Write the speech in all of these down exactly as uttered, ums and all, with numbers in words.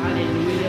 Haleluia.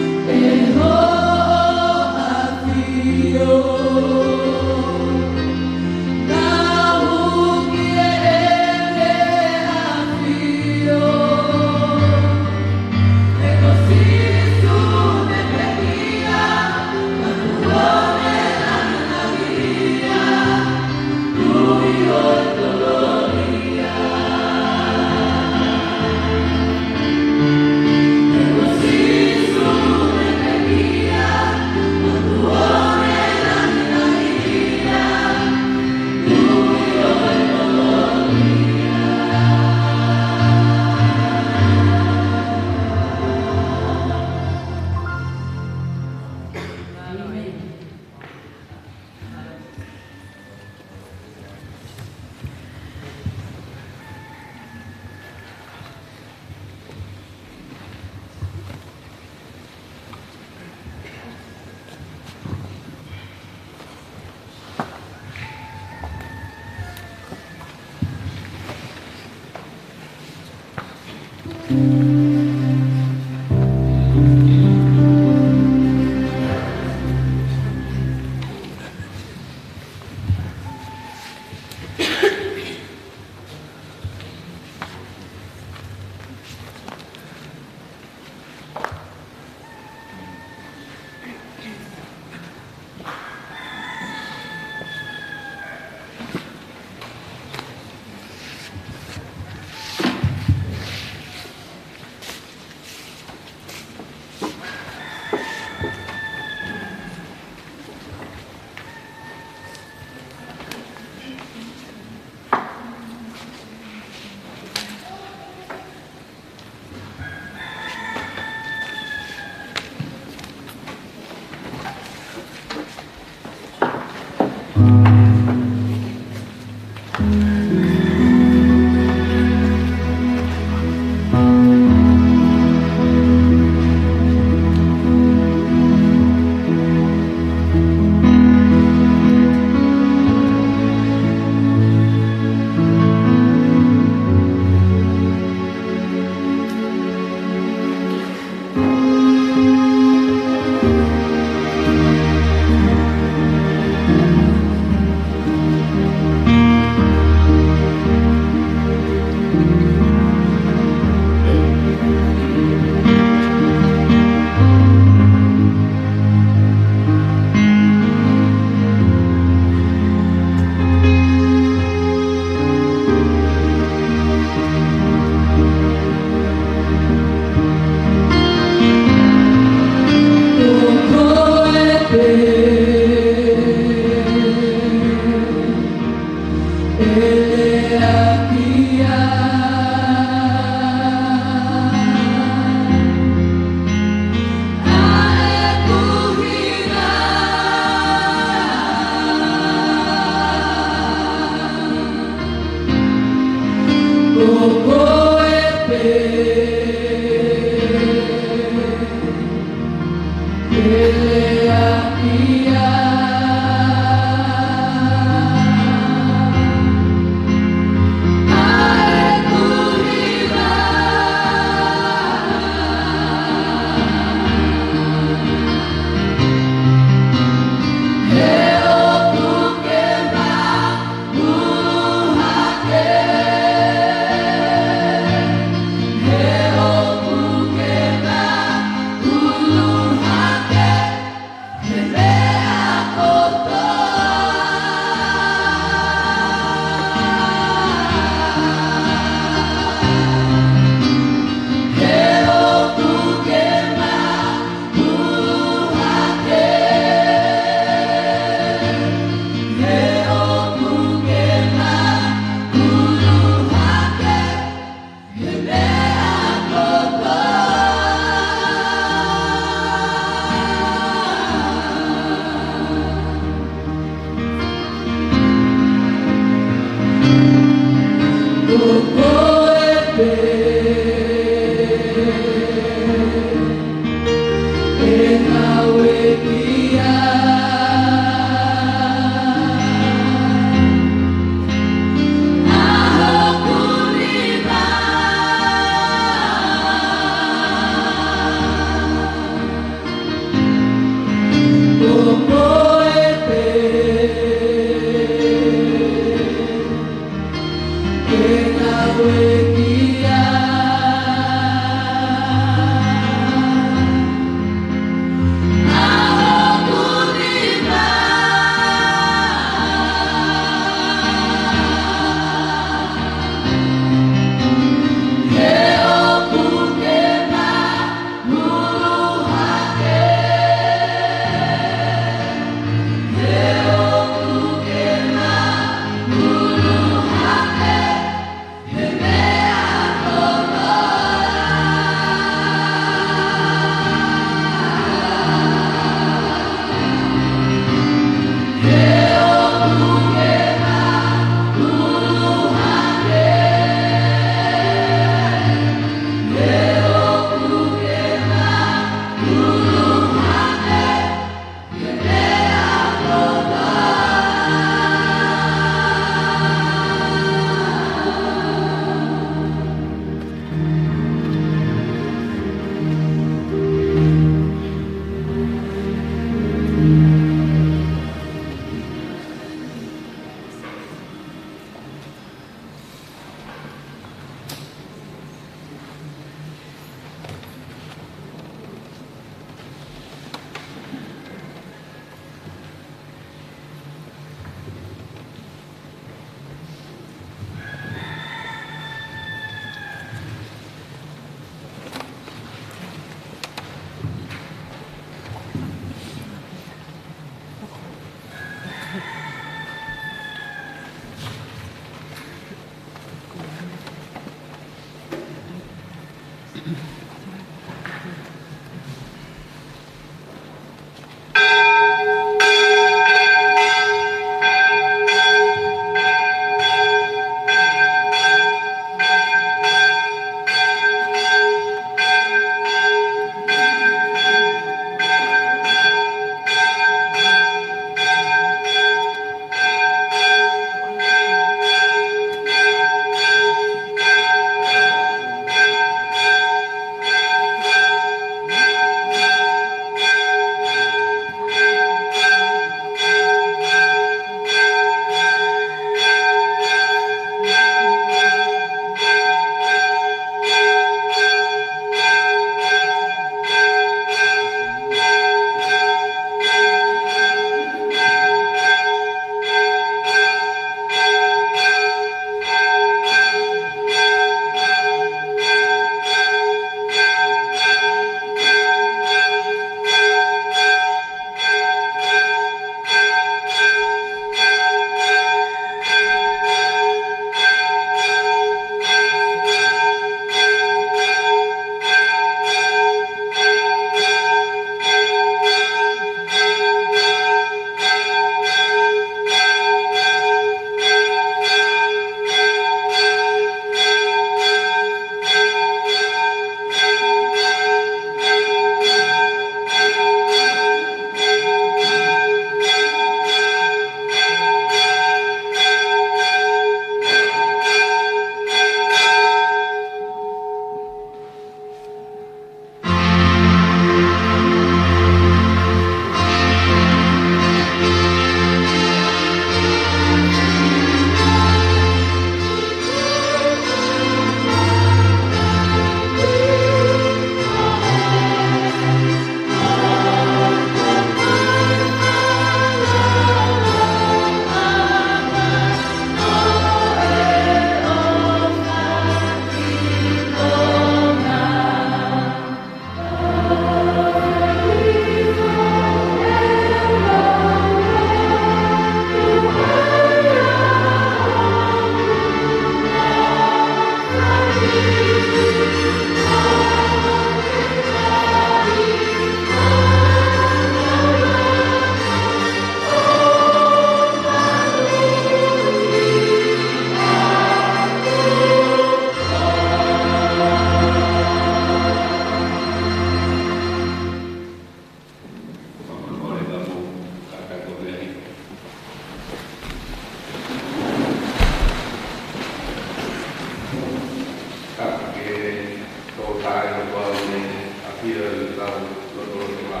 Kae ʻoku ʻi ai ʻa e ʻafio ʻa e kau lotolotonga.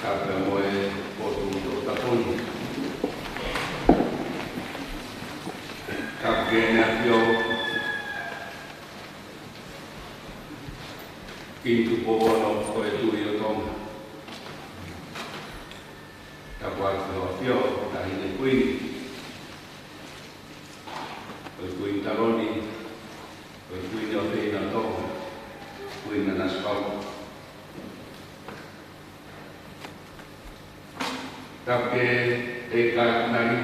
Tapu mo e potu Tongatapu ni. Tapu ki Heʻene ʻAfio, Kingi Tupou Ono, ko e Tuʻi ʻo Tonga. Tapu atu ki Hoʻo ʻAfio, Taʻahine Kuini, ko e Kuini Taloni, ko e Kuini ʻofeina ʻo Tonga, Kuini Nanasipauʻu. Tapu ki he Kātinali,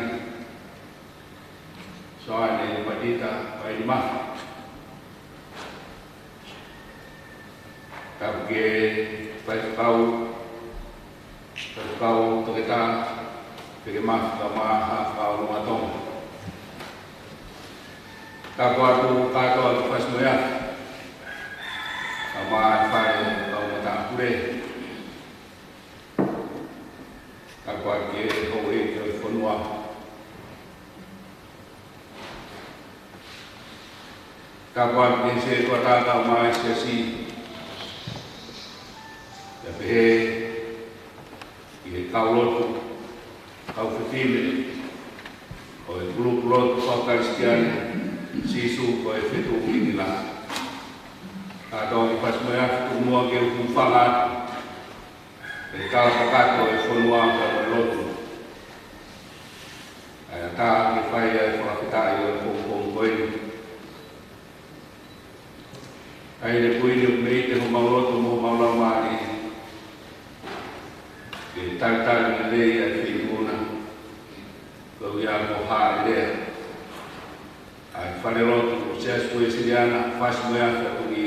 Soane Patita Painimafi. Tapu ki he faifekau, faifekau Toketā Pekemafi kae ʻumaʻā Haʻa Fakaʻauha ʻo Tonga. Tapu atu kātoa ki he Fasi Moheafe kae ʻumaʻā e fale ʻo e kau matāpule. Tapu atu ki he houʻeiki ʻo e fonua. Tapu atu ki he setuata kae ʻumaʻā e siasi. Pea pehē ki he kau lotu, kau fefine ʻo e kulupu lotu faka-Kalisitiane Sīsū ko e Fetuʻu ʻi he Ngaahi Lami. Kātoa ki Fasi Moheafe, tuku muʻa ke u hūfanga atu he tala kakato ʻo e fonua kae ʻumaʻā e lotu. ʻA ia ʻoku tau fai ai e fakafetaʻi ʻo e pongipongi ko eni. Taʻahine Kuini, ʻoku mei te homau loto mo homau laumālie ke talitali lelei ʻa e Feituʻu na, ko ia ko Haʻelea, ʻa e falelotu ʻo e Siasi Uēsiliana Fasi Moheafe ʻo Tonga ni,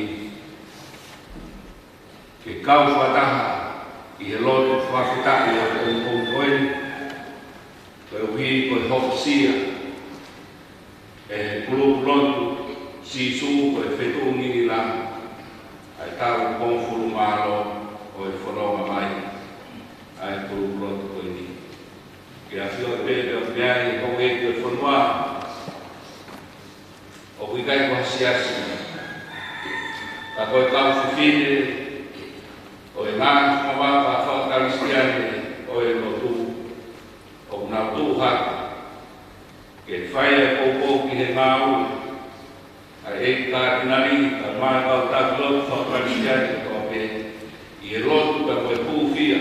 ke kau fakataha ʻi he lotu fakafetaʻi ʻo e pongipongi ko eni, koeʻuhi ko e hokosia ʻe he kulupu lotu Sīsū ko e Fetuʻu ʻi he Ngaahi Lami ʻa e taʻu hongofulu mā ua ʻo e fononga mai ʻa e kulupu lotu ko eni. Ke ʻafioʻi pē pea mei ai e houʻeiki ʻo e fonua, ʻoku ʻikai ko ha siasi, ka ko e kau fefine ʻo e ngaahi fakavaka faka-Kalisitiane ʻo e lotu, ʻoku nau tuʻu hake ke fai e poupou ki he ngāue ʻa e Kātinali kae ʻumaʻā e kau taki lotu faka-Kalisitiane kotoa pē ʻi he lotu pea mo e hūfia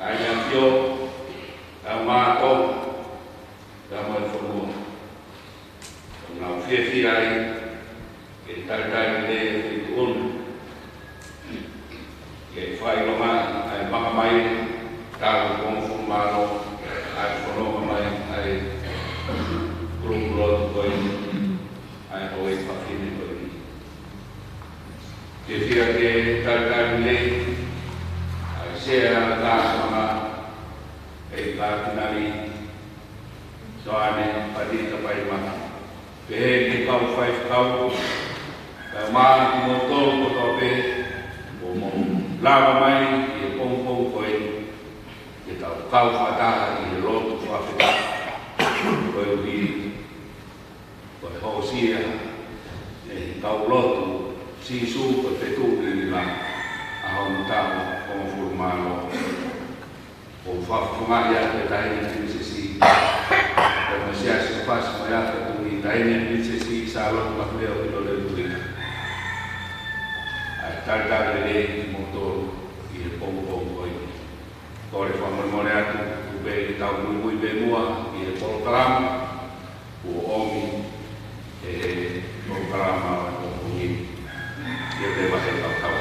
ʻa e ʻAfio, ʻa e mātou, pea mo e fonua. ʻOku nau fiefia ai ke talitali lelei e Feituʻu na, ke fakaʻilongaʻi ʻa e makamai taʻu hongofulu mā ua ʻa e fononga mai ʻa e kulupu lotu ko eni, ʻa e houʻeiki fafine ko eni. Ke fiefia ke talitali lelei ʻa e Sea ʻo e Kātoanga, ʻa e Kātinali Soane Patita Painimafi. Pehē ki he kau faifekau, kae ʻumaʻā kimoutolu kotoa pē ʻoku mou lava mai ʻi he pongipongi ko eni, ke tau kau fakataha ʻi he lotu fakafetaʻi koeʻuhi ko e hokosia ʻe he kau lotu Sīsū ko e Fetuʻu ʻi he Ngaahi Lami ʻa hono taʻu hongofulu mā ua. ʻOku fakafofongaʻi atu ʻe Taʻahine Pilinisesi, ʻe he Siasi Fasi Moheafe ʻo Tonga ni, Taʻahine Pilinisesi Sālote Lafulea ʻUluʻi Lorelei Tuʻita, ʻa e talitali lelei kimoutolu ʻi he pongipongi ko eni. Kole fakamolemole atu, tuku pē ke tau muimui pē muʻa ʻi he polokalama kuo ʻomi ʻe he polokalama ʻo e pongipongi ni. Ke te vahe kau kau.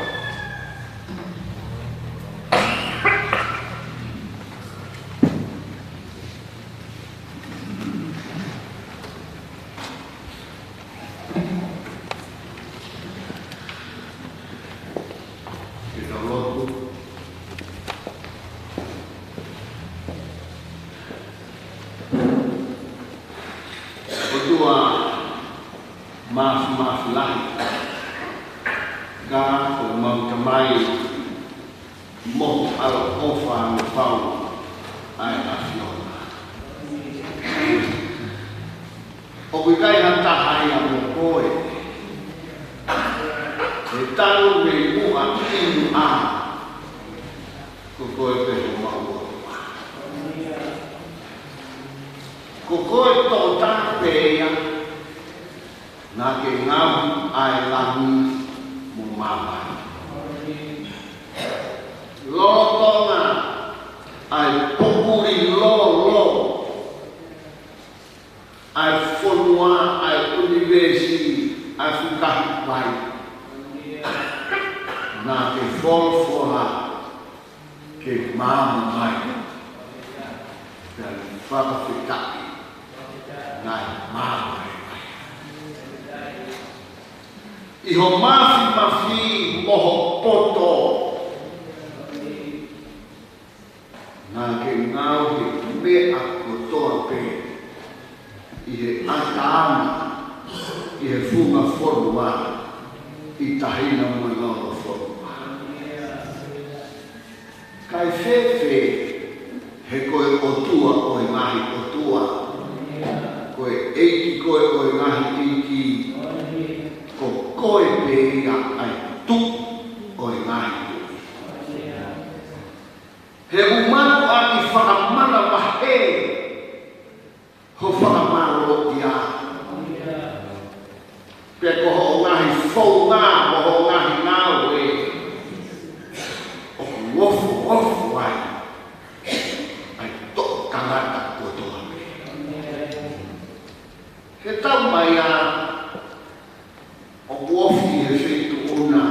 Ke tau lotu. ʻOtua Māfimafi lahi, ka ko homau Tamai mo ho ʻaloʻofa ʻa e fau ʻa e ʻAfiona. ʻOku ʻikai ha taha ia mo koe, Naʻa ke ngaohi ʻa e langi mo māmani. Lolotonga ʻa e poʻuli lolo, ʻa e fonua, ʻa e ʻunivēsi, ʻa e fukahi vai, naʻa ke folofola ke maama mai. Pea fakafetaʻi, naʻe maama mai. ʻI ho māfimafi mo ho poto, naʻa ke ngaohi e meʻa kotoa pē ʻi he ʻataʻatā, ʻi he funga fonua, ʻi tahi na mo e lolo fonua. Kae fēfē he ko e ʻOtua ʻo e ngaahi ʻotua, ko e ʻEiki koe ʻo e ngaahi ʻeiki, ko koe pē ia ʻa e Tuʻi ʻo e ngaahi tuʻi. He ʻoku mātuʻaki fakamanavahē ho fakamālō ia. Pea ko hoʻo ngaahi founga mo hoʻo ngaahi ngāue, ʻoku ofoofo ai ʻa e toʻutangata kotoa pē. He taumaiā, ʻoku ofi he feituʻu na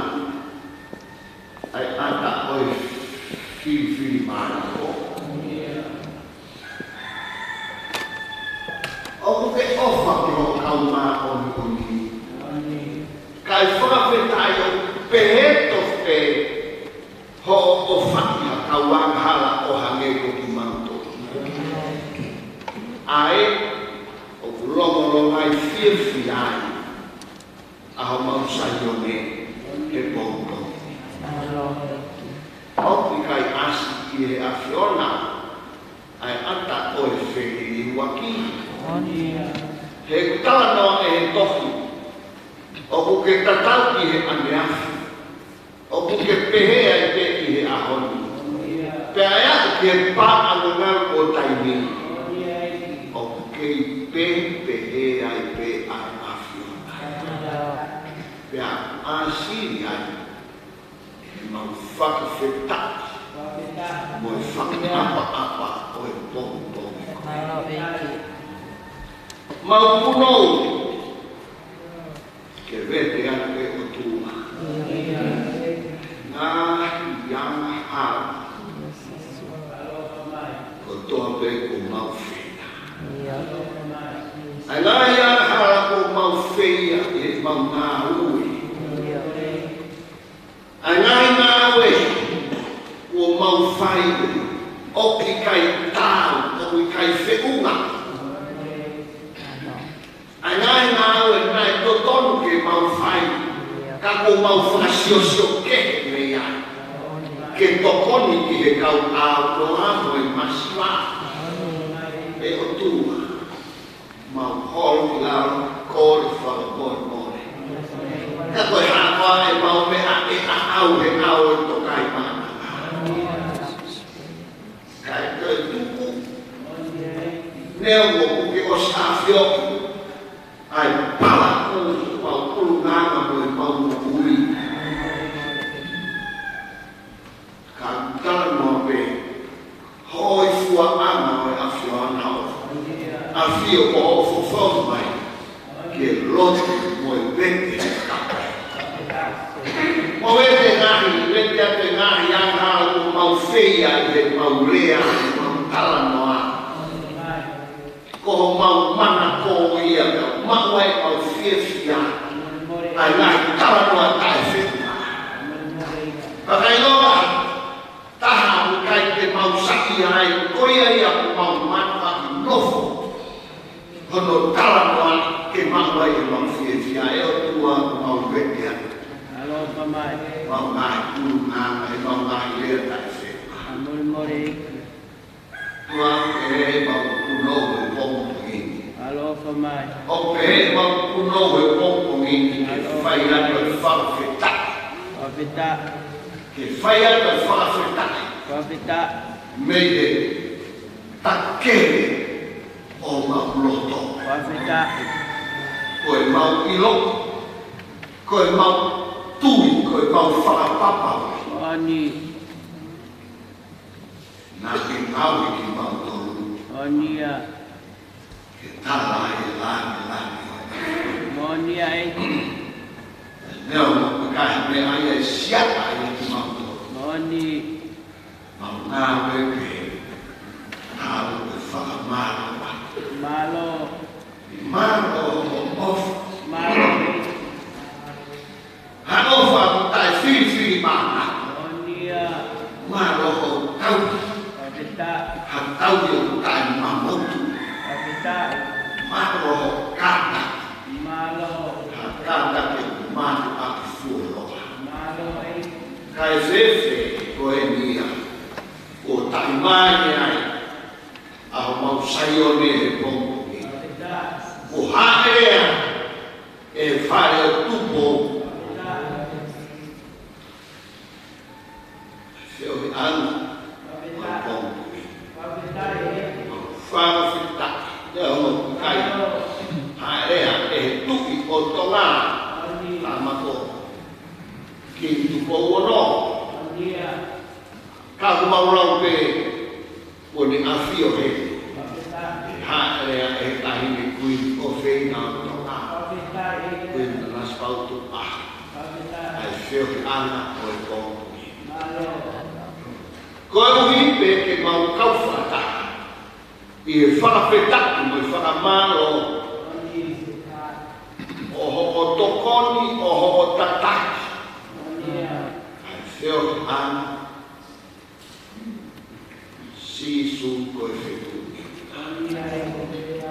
ʻa e ʻata ʻo e filifilimālie. ʻOku ke ʻofa ki hoʻo kau māʻoniʻoni. Kae fakafetaʻi ʻoku pehē tofu pē hoʻo ʻofa ki ha kau angahala ʻo hangē ko kimautolu. ʻA ē ʻoku longolongaʻi fiefia ai ʻa homau Saione he pongipongi. ʻOku ʻikai ʻasi ʻi he ʻAfiona ʻa e ʻata ʻo e feliliuaki. He ʻoku talanoa ʻe he tohi, ʻoku ke tatau ki he ʻaneafi, ʻoku ke pehē ai pē ʻi he ʻaho ni. Pea ʻe aʻu ki he paʻanga ngalo ʻo taimi, ʻoku kei pehē ai pē ʻa e ʻAfiona. Pea ʻasi ai ʻemau fakafetaʻi mo e fakaʻapaʻapa ʻo e pongipongi. Mau punou ke vete atu, ʻe ʻOtua, ngaahi angahala kotoa pē kuo mau feia. ʻA e ngaahi angahala kuo mau feia ʻi heʻemau ngāue. ʻA e ngaahi ngāue kuo mau fai ʻoku ʻikai taau, ʻoku ʻikai feʻunga. ʻA e ngaahi ngāue naʻe totonu ke mau fai, ka kuo mau fakasiosio kehe mei ai, ke tokoni ki he kau ʻauloa mo e masiva. ʻE ʻOtua, mau holo ki lalo, kole fakamolemole. Ka ko e hā koā ʻemau meʻa ʻe aʻau he ʻao ʻo e tokaimaʻananga? Kae toe tuku, neongo ʻoku ke ʻosi ʻafioʻi ʻa e palakū ʻo ʻemau ʻulungaanga mo ʻemau moʻui. Ka ʻoku talanoa pē hoʻo ʻi fuaʻana ʻo e ʻAfiona, ʻo ʻafio ʻo fofonga mai ke lotu mo e vete. Mo e vete ngaahi, vete atu e ngaahi angahala kuo mau feia ʻi heʻemau lea, ʻemau talanoa. Ko homau mana ko ia ka maʻu ai ʻemau fiefia ʻa e ngaahi talanoa taʻefeʻunga. Pea ka ʻi ai ha taha ʻoku ʻikai ke mau saiʻia ai, ko ia ia ʻoku mau mātuʻaki nofo hono talanoa ke maʻu ai ʻemau fiefia. ʻE ʻOtua, mau vete atu. ʻAloʻofa mai. Mau ngaahi ʻulungaanga, ʻemau ngaahi lea taʻefeʻunga. Molemole. ʻOku pehē ʻemau punou he pongipongi ni. ʻAloʻofa mai. ʻOku pehē ʻemau punou he pongipongi ni ke fai atu e fakafetaʻi. Fakafetaʻi. Ke fai atu e fakafetaʻi. Fakafetaʻi. Mei he takele ʻo homau loto. Fakafetaʻi. Ko ʻemau ʻilo, ko ʻemau tui, ko ʻemau fakapapau. Moʻoni. Naʻa ke ngaohi kimautolu. Moʻoni ia. Ke tala ʻa e langilangi ʻo e. Moʻoni ia ē. Neongo ʻoku ʻikai ha meʻa ia ʻe siata ai kimautolu. Moʻoni. Mau ngāue pē, tau ke fakamālō. Mālō. Mālō hoʻo ʻofa. Mālō. Ha ʻofa ʻoku taʻefilifilimānako. Moʻoni ia. Mālō hoʻo tauhi. Fakafetaʻi. Ha tauhi ʻoku taʻemamotu. Fakafetaʻi. Mālō hoʻo kātaki. Mālō. Ha kātaki ʻoku mātuʻaki fuoloa. Mālō ē. Kae fēfē ko eni ia, kuo taʻimālie ai ʻa homau Saione he pongipongi ni. Kuo hāʻele ʻa e fale ʻo Tupou. Feohiʻanga ʻo e pongipongi ni. Mau fakafetaʻi, ʻa e ongo kai. Hāʻele ʻa e Tuʻi ʻo Tonga. Ka mako. Kingi Tupou Ono. Ka ʻoku mau lau pē, kuo ne ʻafio heni. ʻE hāʻele ʻa e Taʻahine Kuini ʻofeina ʻo Tonga, Kuini Nanasipauʻu Tukuʻaho, ʻa e feohiʻanga ʻo e pongipongi ni. Koeʻuhi pē ke mau kau fakataha ʻi he fakafetaʻi mo e fakamālō ʻo hoʻo tokoni, ʻo hoʻo tataki ʻa e feohiʻanga, Sīsū ko e fetuʻu.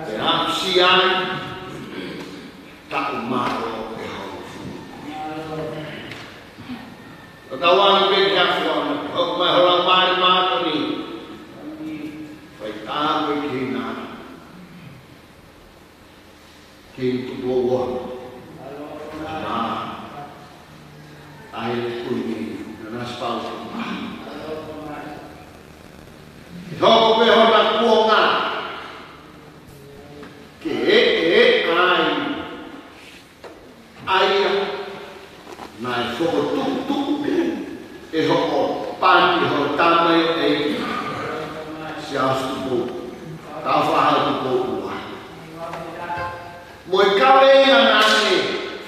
Pea aʻusia ai taʻu mālō ʻe hongofulu. Ka tau ʻalu pē ki he ʻAfiona, ʻoku mai hola mali mātoni. Fai tāpuekina Kingi Tupou Ono. Ā, ʻa e Kuini Nanasipauʻu Tukuʻaho. ʻE hoko pē hona kuonga ke ʻe, ʻe ʻai ʻa ia naʻe fokotuʻutuʻu ʻe hoʻo pani, hoʻo tamaioʻeiki, Siaosi Tupou, Tāufaʻāhau Tupou Ua. Mo e kaveinga naʻa ne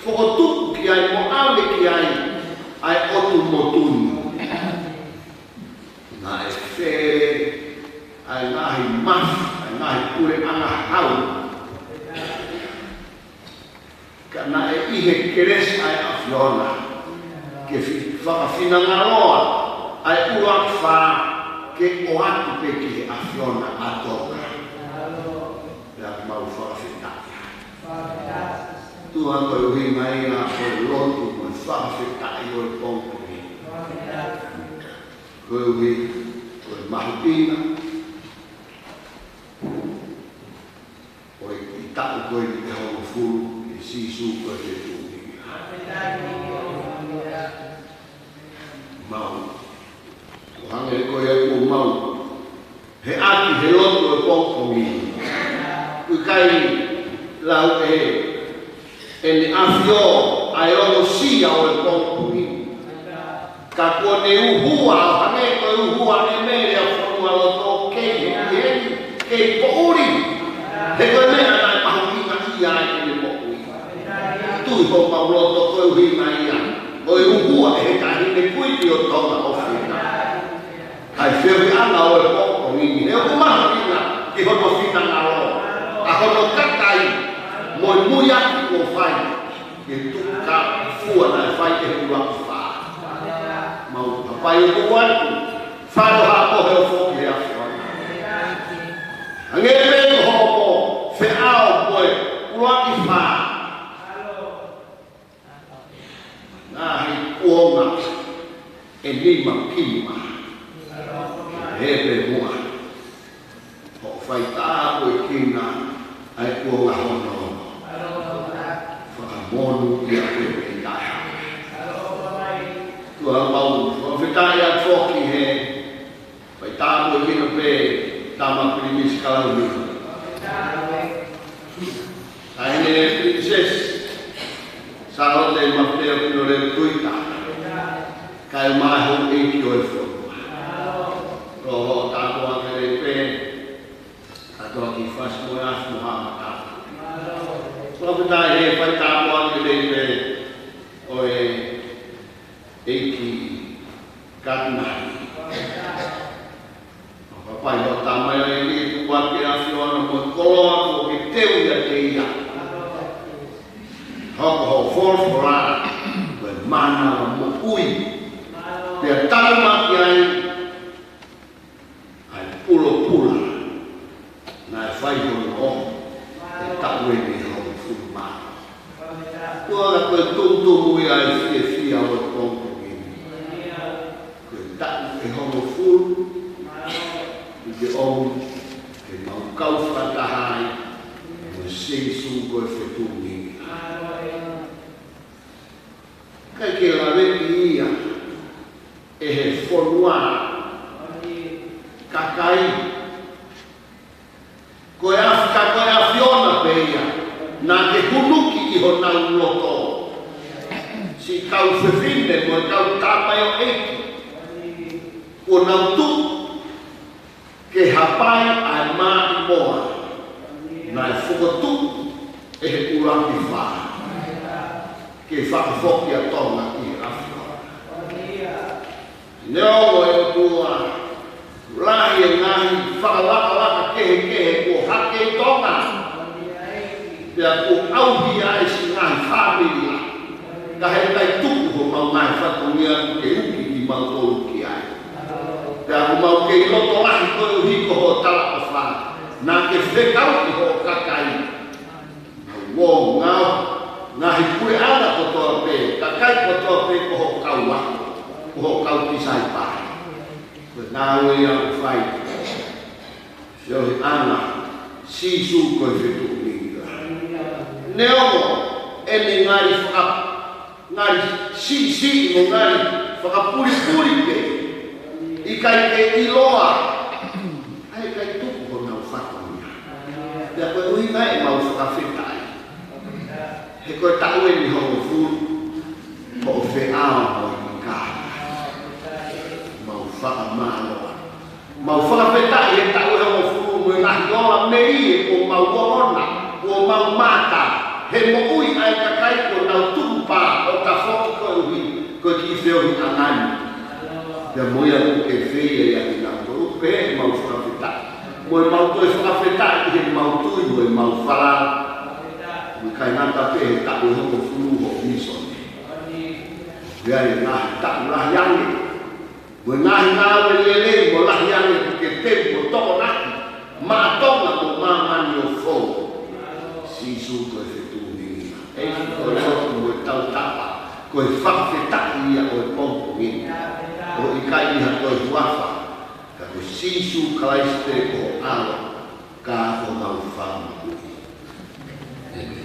fokotuʻu ki ai mo ʻave ki ai ʻa e ʻotu motu ni. Naʻe fele ʻa e ngaahi mafi, ʻa e ngaahi puleʻanga hau. Ka naʻe ʻi he kelesi ʻa e ʻAfiona ke fi-, fakafinangaloa ʻa e ʻuluaki fā ke ʻoatu pē ki he ʻAfiona ʻa Tonga. Pea mau fakafetaʻi. Tuʻa, ko e ʻuhinga ia ʻo e lotu mo e fakafetaʻi ʻo e pongipongi ni. Koeʻuhi ko e mahuʻinga ʻo e taʻu ko eni ʻe hongofulu, ʻe Sīsū ko e fetuʻu. Mau, ʻo hangē ko ia kuo mau feʻaki he lotu ʻo e pongipongi ni. ʻOku ʻikai lau ʻe ʻEne ʻAfio ʻa e ongosia ʻo e pongipongi ni. Ka kuo ne uhua, ʻo hangē ko e uhua ʻe Mele ʻa Fonualoto, kei he ʻi heni, kei poʻuli. He ko e meʻa naʻe mahuʻingaʻia ai ʻene moʻui. Tui homau loto ko e ʻuhinga ia ʻo e uhua ʻe he Taʻahine Kuini ʻo Tonga ʻofeina ʻa e feohiʻanga ʻo e pongipongi ni, he ʻoku mahuʻinga ki hono finangalo ʻa hono kakai mo e muiaki kuo fai, ke tuku ka fua naʻe fai ʻe he ʻuluaki fā. Mau hapai ʻo tuku atu, fai ʻo hako he ʻo foki he ʻAfiona. Hangē pē ko hoʻomo feʻao mo e ʻuluaki fā. Ngaahi kuonga ʻe nima ki muʻa. He pē muʻa. Hoʻo fai tāpuekina ʻa e kuonga hono. Fakamonūʻia koe pē taha. Tuʻa, mau fakafetaʻi atu foki he fai tāpuekina pē Tama Pilinisi Kalauni. ʻa ʻene Pilinisesi Sālote Mafeo Pino Leo Tuita, kae ʻumaʻā e houʻeiki ʻo e fonua. Ko hoʻo tāpuaki leʻo pē, kātoa ki Fasi mo e Afi mo Haʻa Matāpule. Ko e fēfē e fai tāpuaki leʻo pē ʻo e ʻEiki Katinali. Ka pai hoʻo tamaioʻeiki, tuku atu ki he ʻAfiona mo e koloa kuo ke teu ʻiate ia. Hoko hoʻo folofola ko e mānava moʻui. Pea tāpuaki ai ʻa e pulopula naʻe fai hono ʻoho he taʻu ʻeni ʻe hongofulu mā ua. Ko e tumutumu ia ʻa e fiefia ʻo e pongipongi ni. Ko e taʻu ʻe hongofulu, ʻi he ʻomi ke mau kau fakataha ai mo Sīsū ko e fetuʻu ngingiʻa. ʻIkai ke laveʻi ia ʻe he fonua, kakai, ko e ʻAfi-, ka ko e ʻAfiona pē ia naʻa ke hunuki ʻi honau loto. Siʻi kau fefine mo e kau tamaioʻeiki kuo nau tuʻu ke hapai ʻa e maʻimoa naʻe fokotuʻu ʻe he ʻUluaki Fā ke fakafoki ʻa Tonga ki he ʻAfiona. Neongo, ʻe ʻOtua, lahi e ngaahi fakalakalaka kehekehe kuo hake ʻi Tonga, pea kuo ʻauhia e siʻi ngaahi fāmili, ka heʻikai tuku homau ngaahi fatongia ke uki kimautolu ki ai. Pea ʻoku mau kei loto lahi koeʻuhi ko hoʻo talaʻofa naʻa ke fekauʻi hoʻo kakai. Ngaahi, ngaahi puleʻanga kotoa pē, kakai kotoa pē ko hoʻo kau ako, ko hoʻo kau tisaipale. Ko e ngāue ia ʻoku fai ʻi he ʻAfiona, Sīsū ko e fetuʻu ngingiʻa. Neongo ʻene ngali faka-, ngali siʻisiʻi mo ngali fakapulipuli pē, ʻikai ke ʻiloa, ʻa e ʻikai tuku honau fatongia. Pea ko e ʻuhinga ia ʻemau fakafetaʻi. He ko e taʻu ʻeni ʻe hongofulu, ko e feʻao mo e ika. Mau fakamālō. Mau fakafetaʻi he taʻu ʻe hongofulu mo e ngaahi ola melie kuo mau ongona, kuo mau mamata, he moʻui ʻa e kakai kuo nau tuʻu pē ʻo tafoki koeʻuhi ko e kiʻi feohiʻanga ni. Pea mo ia ʻoku ke feia ʻiate kinautolu, pea mau fakafetaʻi. Mo ʻemau toe fakafetaʻi ʻi heʻemau tui mo ʻemau falala. Mo e ʻikai ngata pē he taʻu ʻe hongofulu hoʻo mīsone. Pea ʻi he ngaahi taʻu lahi ange, mo e ngaahi ngāue lelei mo lahi ange ʻoku ke teu mo tokonaki maʻa Tonga mo māmani ʻo fou. Sīsū ko e fetuʻu ngingiʻa. ʻEiki, ko e lotu mo e tautapa, ko e fakafetaʻi ia ʻo e pongipongi ni. ʻOku ʻikai ʻi ha toe huafa, ka ko Sīsū Kalaisi pē ko ho ʻAlo, ka ko homau Fakamoʻui. ʻĒmeni.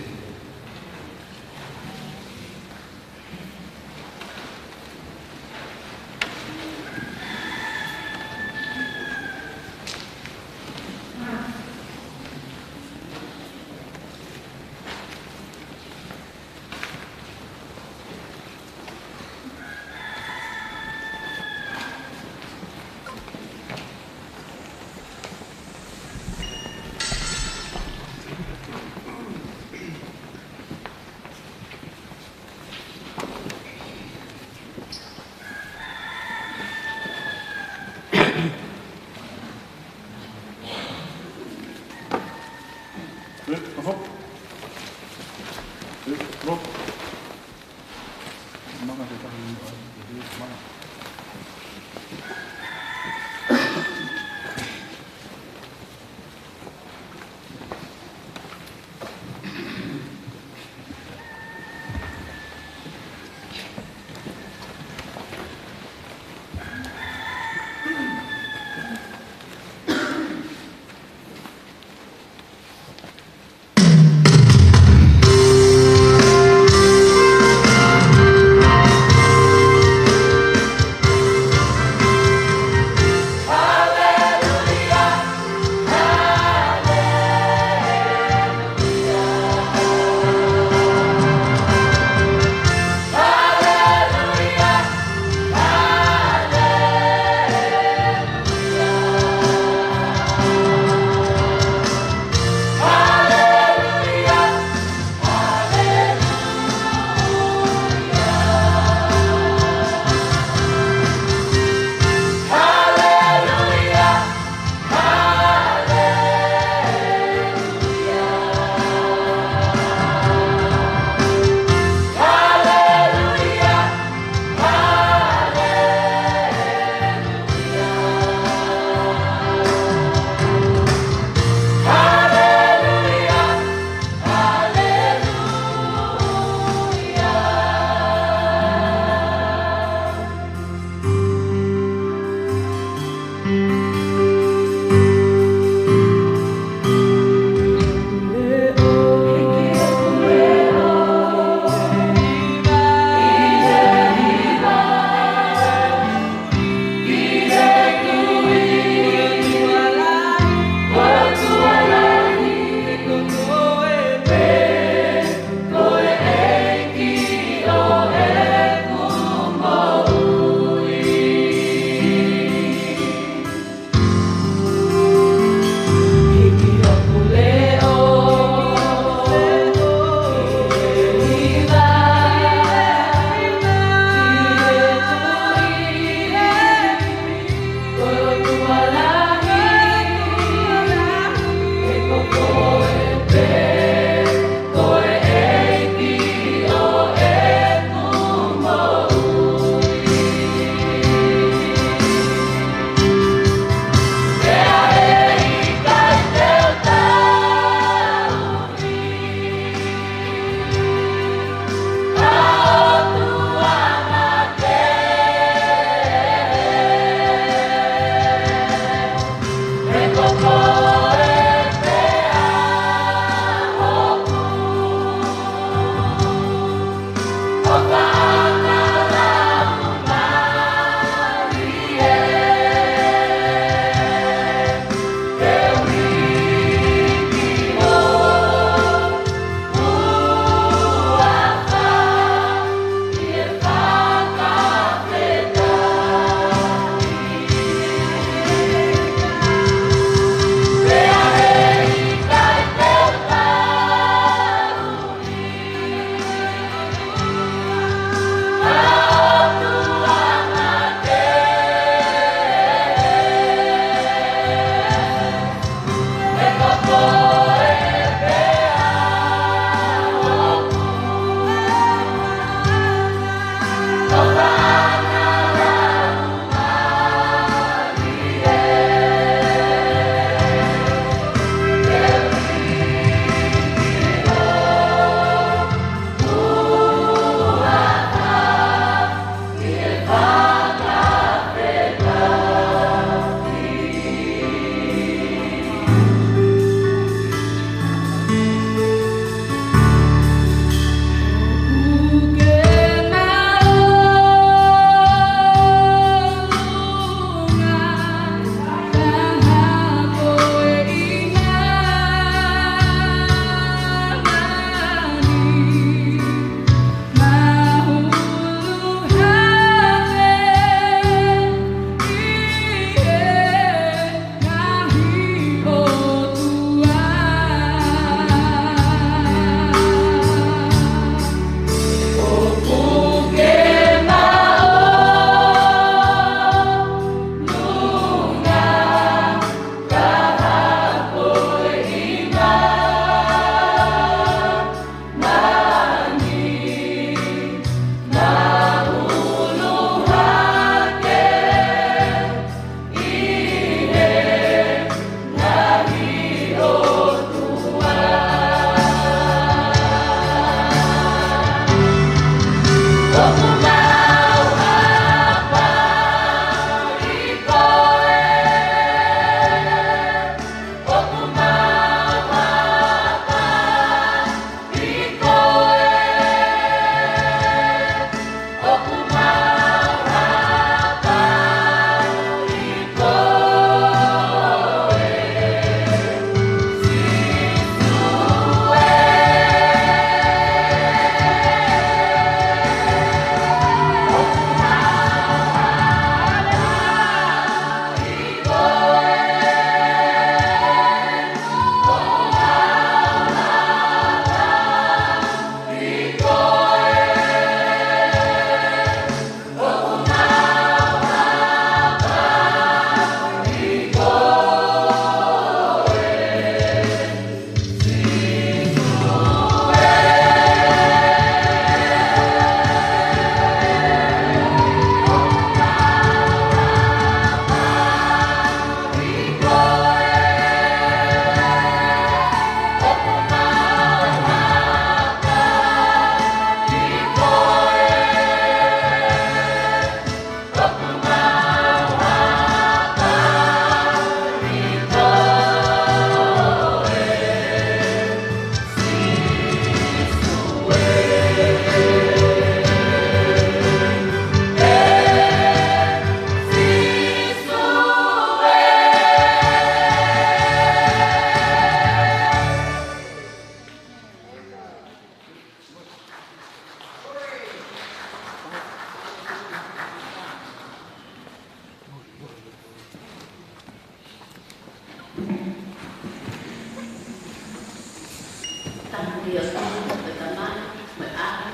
Tangi ʻa e ʻOtua, ko e Tamai, ko e ʻAlo,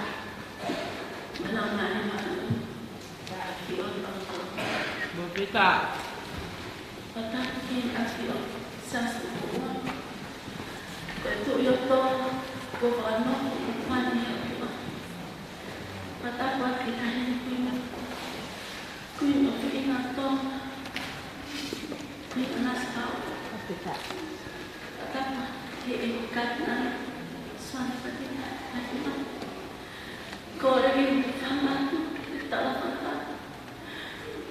ko e Laumālie Māʻoniʻoni, ʻa e ʻOtua. Mo pita. Pata ki ʻapi ʻo Sāsi Kua. Ko e Tuʻi ʻo Tonga, ko e Fānau ʻo Pani ʻa ʻOtua. Pata ki he Taʻahine Kuini, Kuini ʻo Fīnau Tonga, Kuini ʻAna Sālote. Pata ki he ʻEiki Katinali, Suana Fatinga, ʻa ʻOtua. Ko e ʻEiki Fangatu, ʻe tala fata.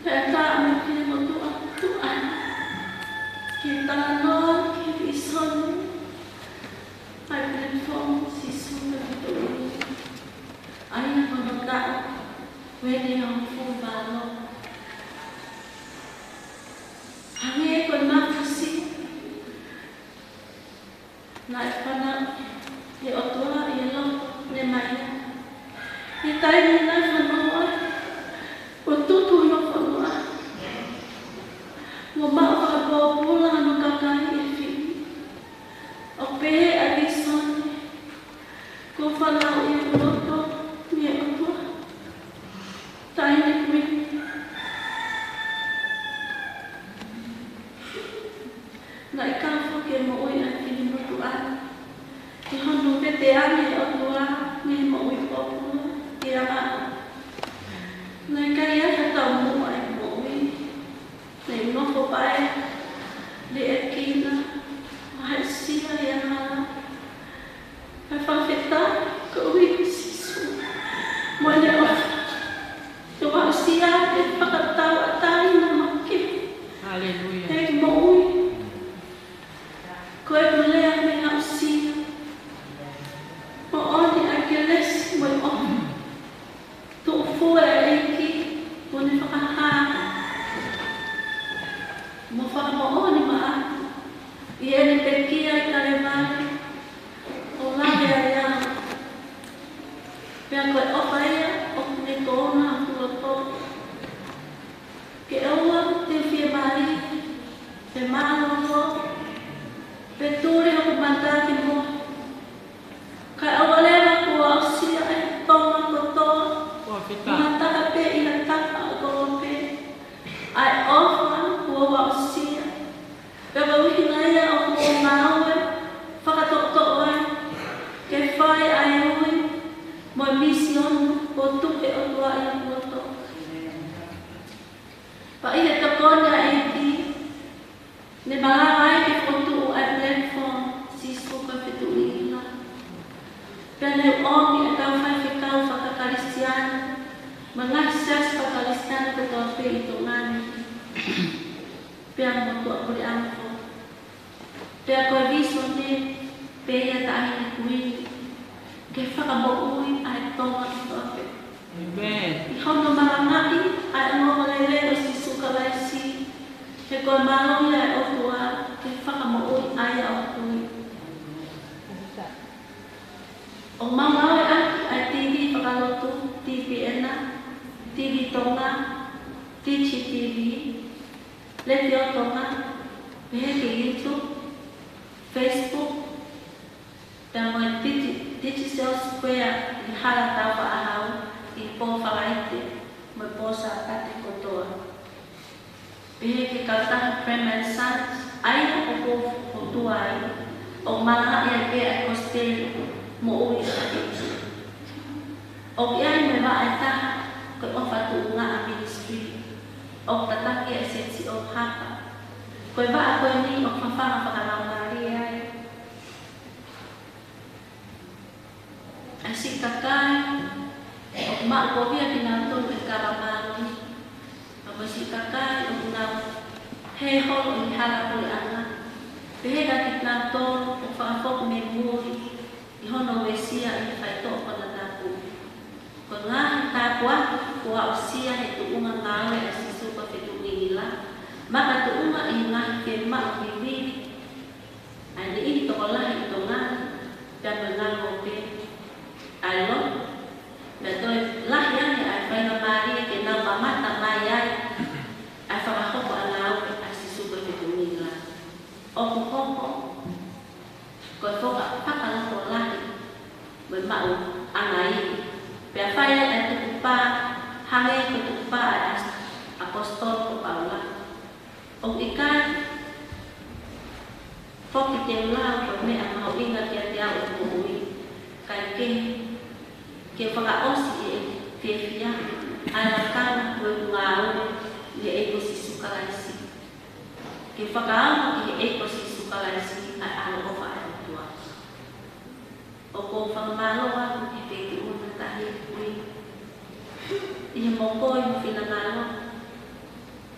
Pea tā mo e motuʻa, tuʻa. Ke talanoa ki he vīsone ʻa e platform Sīsū Kalaisi. ʻA ia ko hono taʻu ʻeni ʻa e hongofulu mā ono. Hangē ko e mafusi naʻe fanauʻi ʻe he ʻOtua ʻi he loto Nemaia. ʻI he taimi naʻe fanauʻi ai, kuo tutu hono fonua. Kuo maʻu fakapōpula hono kakai ʻi he Fili. ʻO pehē ʻa e vīsone, kuo fanauʻi ʻi he loto mei he ʻOtua. Taʻahine Kuini, naʻe kau foki e moʻui ʻa e finemotuʻa ni ʻi hono vete ange ʻe he ʻOtua mei he moʻui pōpula ki he angahala. Naʻe ʻikai ha taumuʻa ʻi he moʻui. Naʻe nofo pē, liʻekina, ʻo aʻusia ʻi he angahala. Kae fakafetaʻi koeʻuhi ko Sīsū mo ʻene ʻofa, ʻo aʻusia e fakatauʻatāina makehe. Haleluia. ʻEiki moʻui, ko ʻeku lea mei he aʻusia. Moʻoni ʻa e kelesi mo e ʻofa. Tuʻu fua e ʻEiki mo ne fakahā mo fakamoʻoni maʻaku ʻi heʻene pekia ʻi Kalevale, ʻo lave ai au. Pea ko e ʻofa ia ʻoku ne kouna hoku loto. Ke ʻoua te u fiemālie, pe mālōlō, pe tuli hoku mata ki muʻa. Kae ʻoua leva kuo aʻusia ʻe Tonga kotoa, kuo fita, mo ha taha pē ʻi ha taha ʻo Tonga pē, ʻa e ʻofa kuo u aʻusia. Pea ko e ʻuhinga ia ʻoku ou ngāue fakatoʻotoʻo ai, ke fai ʻa e ui mo e misiona kuo tuku ʻe he ʻOtua ʻi hoku loto. Pea ʻi he tokoni ʻa e ʻEiki, ne malava ai ke fokotuʻu ʻa e platform Sīsū Kalaisi Fetuʻuʻanga. Pea ne ʻomi e kau faifekau faka-Kalisitiane ʻi Tonga ni, pea mo tuʻapuleʻanga foki. Pea ko e vīsone pē ia ʻa e Taʻahine Kuini, ke fakamoʻui ʻa e Tonga kotoa pē. ʻĒmeni. ʻI hono malangaʻi ʻa e ongoongolelei ʻo Sīsū Kalaisi, he ko e mālohi ʻa e ʻOtua ke fakamoʻui ʻa ia ʻoku tui. ʻOku mau ngāueʻaki ʻa e T V fakalotu, T V ʻEna, T V Tonga, Digi T V, Letiō Tonga, pehē ki he YouTube, Facebook, pea mo e Digi-, Digicel Square ʻi Hala Taufaʻāhau ʻi he pō Falaite mo e pō Sāpate kotoa. Pehē ki he kautaha Premier and Sons, ʻa ia ʻoku ou fou atu ai, ʻoku malangaʻi ai pē ʻa e kosipeli moʻui ʻa e ʻEiki. ʻOku ʻi ai mo e vaʻa ʻe taha, ko e ʻOfa Tuʻungaʻa Ministry, ʻoku tataki ʻe he Siasi ʻo Hapa. Ko e vaʻa ko eni ʻoku fafanga fakalaumālie ai ʻa e siʻi kakai ʻoku maʻu kovi ʻa kinautolu ʻe he kava mālohi, pea mo e siʻi kakai ʻoku nau hē holo ʻi he hala puleʻanga. Pehē kia kinautolu ʻoku fakafoki mei muli ʻi hono uesia ʻi he faitoʻo konatapu. Ko e ngaahi tāpuaki kuo aʻusia he tuʻunga ngāue ʻa Sīsū Kalaisi ko e Fetuʻungingila, makatuʻunga ʻi he ngaahi fiemaʻu vivili ʻa e niʻihi tokolahi ʻi Tonga ni, pea mo e ngaahi ʻope ʻa e lotu, pea toe lahi ange ʻa e faingamālie ke nau mamata mai ai ʻa e fakahoko ʻa e ngāue ʻa Sīsū Kalaisi ko e Fetuʻungingila. ʻOku hoko ko e founga fakalotolahi mo e maʻuʻanga ʻi, pea fai ai ʻa e tukupā, hangē ko e tukupā ʻa e ʻapositolo ko Paula. ʻOku ʻikai foki te u lau ko e meʻa mahuʻinga kiate au ʻi hoku moʻui, kae kehe, ke fakaʻosi ʻi he fiefia ʻa e lakanga mo e ngāue ʻa e ʻEiki ko Sīsū Kalaisi. Ke fakaava ki he ʻEiki ko Sīsū Kalaisi ʻa e ʻaloʻofa ʻa e ʻOtua. ʻOku ou fakamālō atu ki he Feituʻuna Taʻahine Kuini ʻi he mokoi mo e finangalo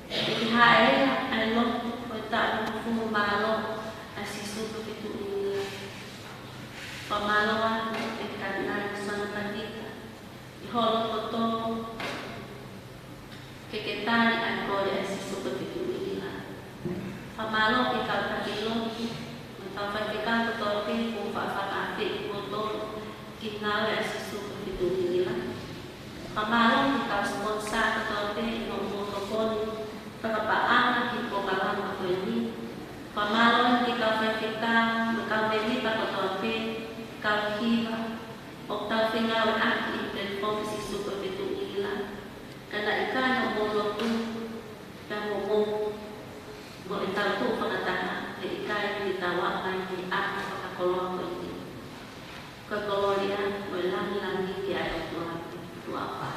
ʻi he hāʻele ʻa e lotu ʻo e taʻu hongofulu mā ua ʻa Sīsū Kalaisi ko e Fetuʻungingila. Fakamālō atu ki he Katinali Sanga Pātita ʻi hoʻo loto tō ke ke tali ʻa e kole ʻa Sīsū Kalaisi ko e Fetuʻungingila. Fakamālō ki he kau taki lotu mo e kau faifekau kotoa pē kuo faʻa fakaafeʻi kimoutolu ki he ngāue ʻa Sīsū Kalaisi ko e Fetuʻungingila. Fakamālō ki he kau siponsa kotoa pē ʻi hoʻomou tokoni fakapaʻanga ki he polokalama ko eni. Fakamālō ki he kau faifekau mo e kau mēmipa kotoa pē, kau hiva, ʻoku tau fengāueʻaki ʻi he platform Sīsū Kalaisi ko e Fetuʻungingila. Ka naʻe ʻikai hoʻomou lotu, ka hoʻomou, mo ʻetau tuʻu fakataha, he ʻikai ke tau aʻu mai ki he ʻaho fakakoloa ko eni. Ko e kolōlia mo e lāngilangi ki he ʻOtua. Tuʻa ʻofa.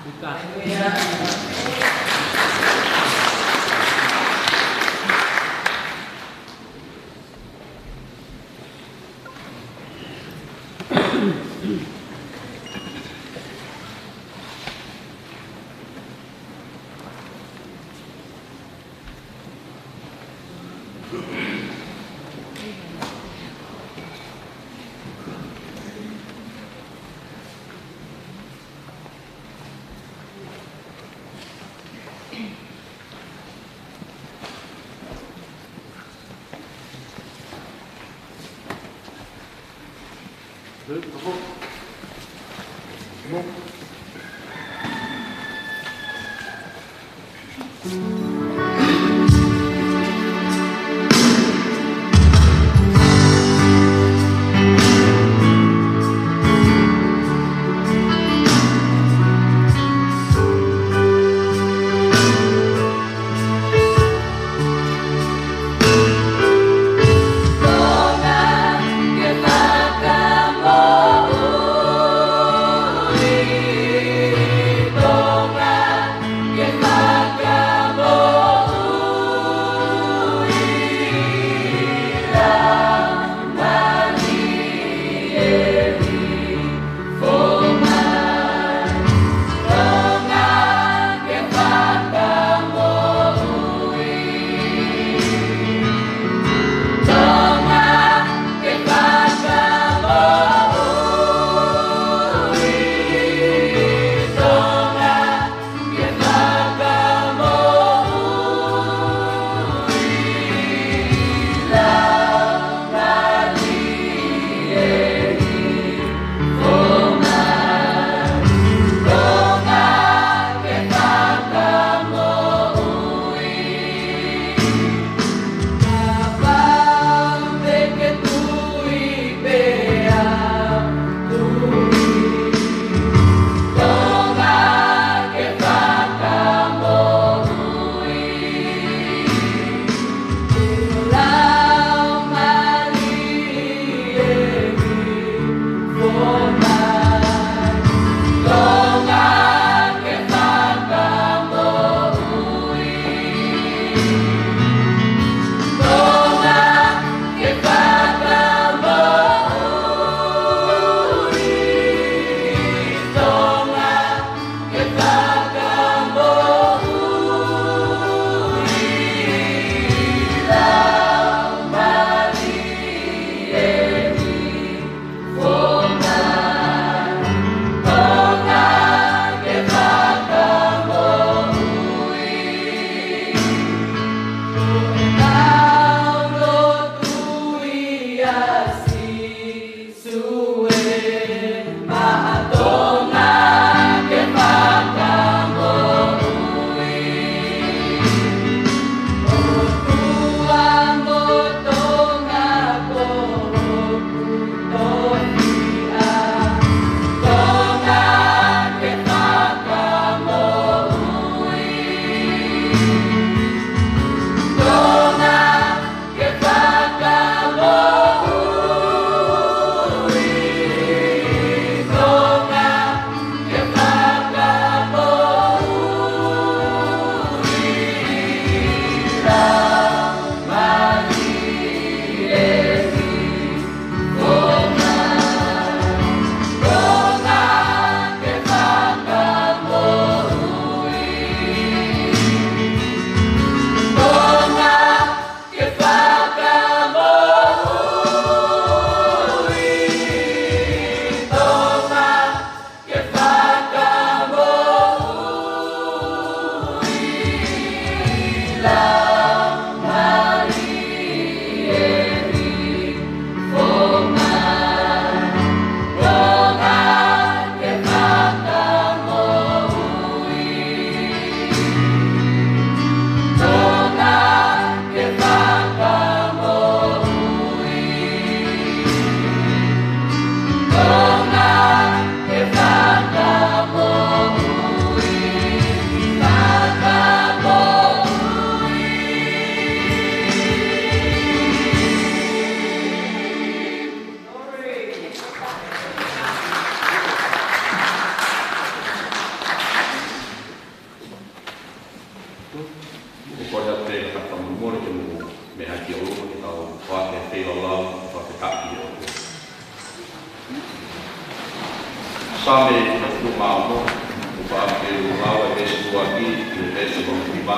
Saame uofulu mā ono, ʻoku pehē ʻe he lau ʻa e veesi ʻuluaki ki he veesi hono hiva,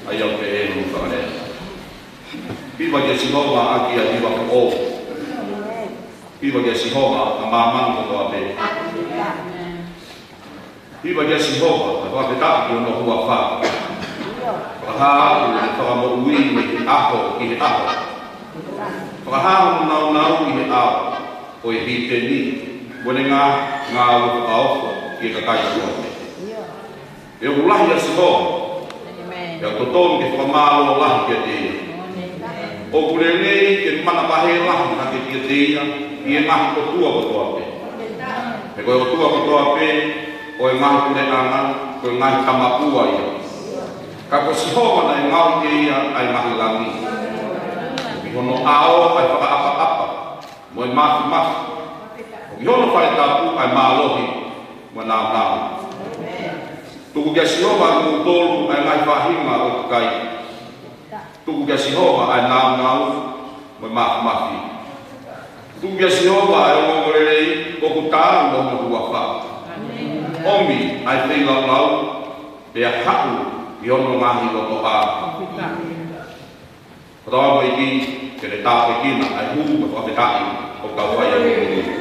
ʻa ia ʻoku pehē hono fakalea: Hiva kia Sihova ʻaki ʻa e hiva foʻou. Hiva kia Sihova ʻa māmani kotoa pē. Hiva kia Sihova, ʻa e fakafetaʻi ki hono huafa. Fakahā atu ʻene fakamoʻui mei he ʻaho ki he ʻaho. Fakahā hono nāunau ʻi he ʻao ʻo e hiteni, mo ʻene ngā-, ngāue fakaofo ki he kakai kotoa pē. He ʻoku lahi ʻa Sihova. ʻĒmeni. Pea ʻoku totonu ke fakamālō lahi kiate ia. ʻOku lelei ke manavahē lahi hake kiate ia ʻi he ngaahi ʻotua kotoa pē. He ko e ʻotua kotoa pē ʻo e ngaahi puleʻanga, ko e ngaahi tamapua ia. Ka ko Sihova naʻe ngaohi ʻe ia ʻa e ngaahi langi. ʻOku ʻi hono ʻao ʻa e fakaʻapaʻapa mo e māfimafi. ʻOku ʻi hono fale tapu ʻa e mālohi mo e nāunau. Tuku kia Sihova ʻa kimoutolu ʻa e ngaahi faʻahinga ʻo e kakai. Tuku kia Sihova ʻa e nāunau mo e māfimafi. Tuku kia Sihova ʻa e ongoongolelei ʻoku taau mo hono huafa. ʻOmi ʻa e feilaulau, pea haʻu ʻi hono ngaahi lotoʻā. Ko tau ʻEiki, ke ne tāpuekina ʻa e hū mo e fakafetaʻi ʻoku tau fai ʻaki.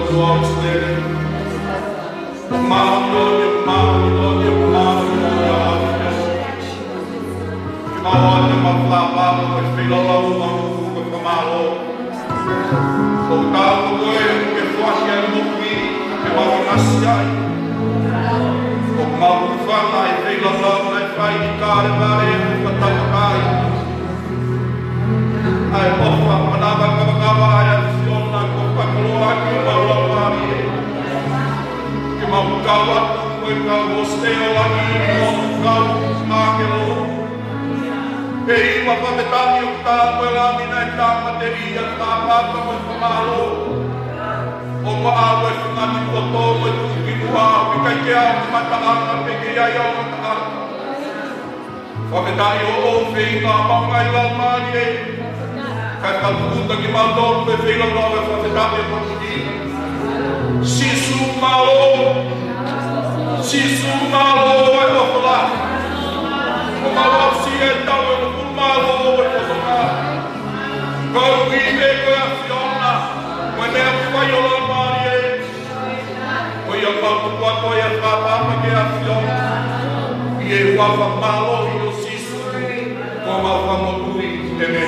Māʻoniʻoni, māʻoniʻoni, māʻoniʻoni, māʻoniʻoni. Ke mau ʻoatu ʻemau fakapālangi mo e feilaulau ʻo e fakamālō. ʻOku tau ko koe ke foaki ʻa e moʻui ke mau ʻinasi ai. ʻOku mau hūfanga ʻi he feilaulau naʻe fai ʻi Kalevale, ʻoku mau taukakai ʻa e ʻofa, manava, kavakava ʻa e ʻAfiona, ko e fakakoloa ki homau laumālie. Ke mau kau atu mo e kau hositela ni, mo e kau ʻāngelo. ʻEiki, ʻoku mau fakafetaʻi ʻoku tā mo e langi naʻe tāmateʻi ʻa e fakapālangi mo e fakamālō. ʻOku mau ʻave fungani poto mo e tuʻukimuʻa, ʻoku ʻikai ke ʻi ai ha mataʻanga pe ke ʻi ai ha mataʻanga. Fakafetaʻi ʻoku ʻi he feinga ʻemau ngaahi laumālie. Kae fakatūʻuta kimautolu ʻi he feilaulau ʻo e fakafetaʻi ʻo e moʻui. Sīsū mālō. Sīsū mālō ʻi he ʻofa lahi. ʻOku mau aʻusia ʻetau ʻe ʻoku mālō ʻi he ʻofa lahi. Koeʻuhi pē ko e ʻAfiona, ko e meʻa ʻoku fai ʻo e laumālie. Ko ia mau tuku atu ʻa e fakapālangi ki he ʻAfiona. ʻI he huafa mālohi ʻo Sīsū, ko homau Fakamoʻui. ʻĒmeni.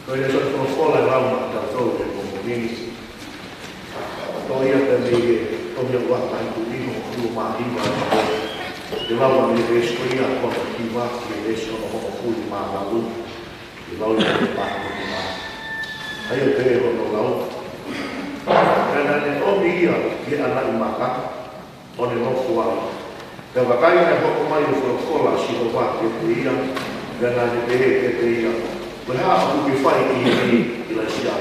Ko e lēsoni folofola ʻe lau maʻatautolu he pongipongi ni, toʻo ia pē mei he tohi ʻa Ua Taʻahine hongofulu mā hiva. Te u lau mei he veesi ko ia hono hiva ki he veesi hono hongofulu mā valu. Te u lau ia he pāhoko hiva. ʻA ia ʻoku pehē hono lau: Pea naʻa ne ʻomi ia ki he ʻanaʻi maka, ʻo ne nofo ai. Pea vakai, naʻe hoko mai ʻo folofola ʻa Sihova kiate ia, pea naʻa ne pehē kiate ia, Ko e hā ʻoku ke fai ʻi heni, ʻIlaisiā?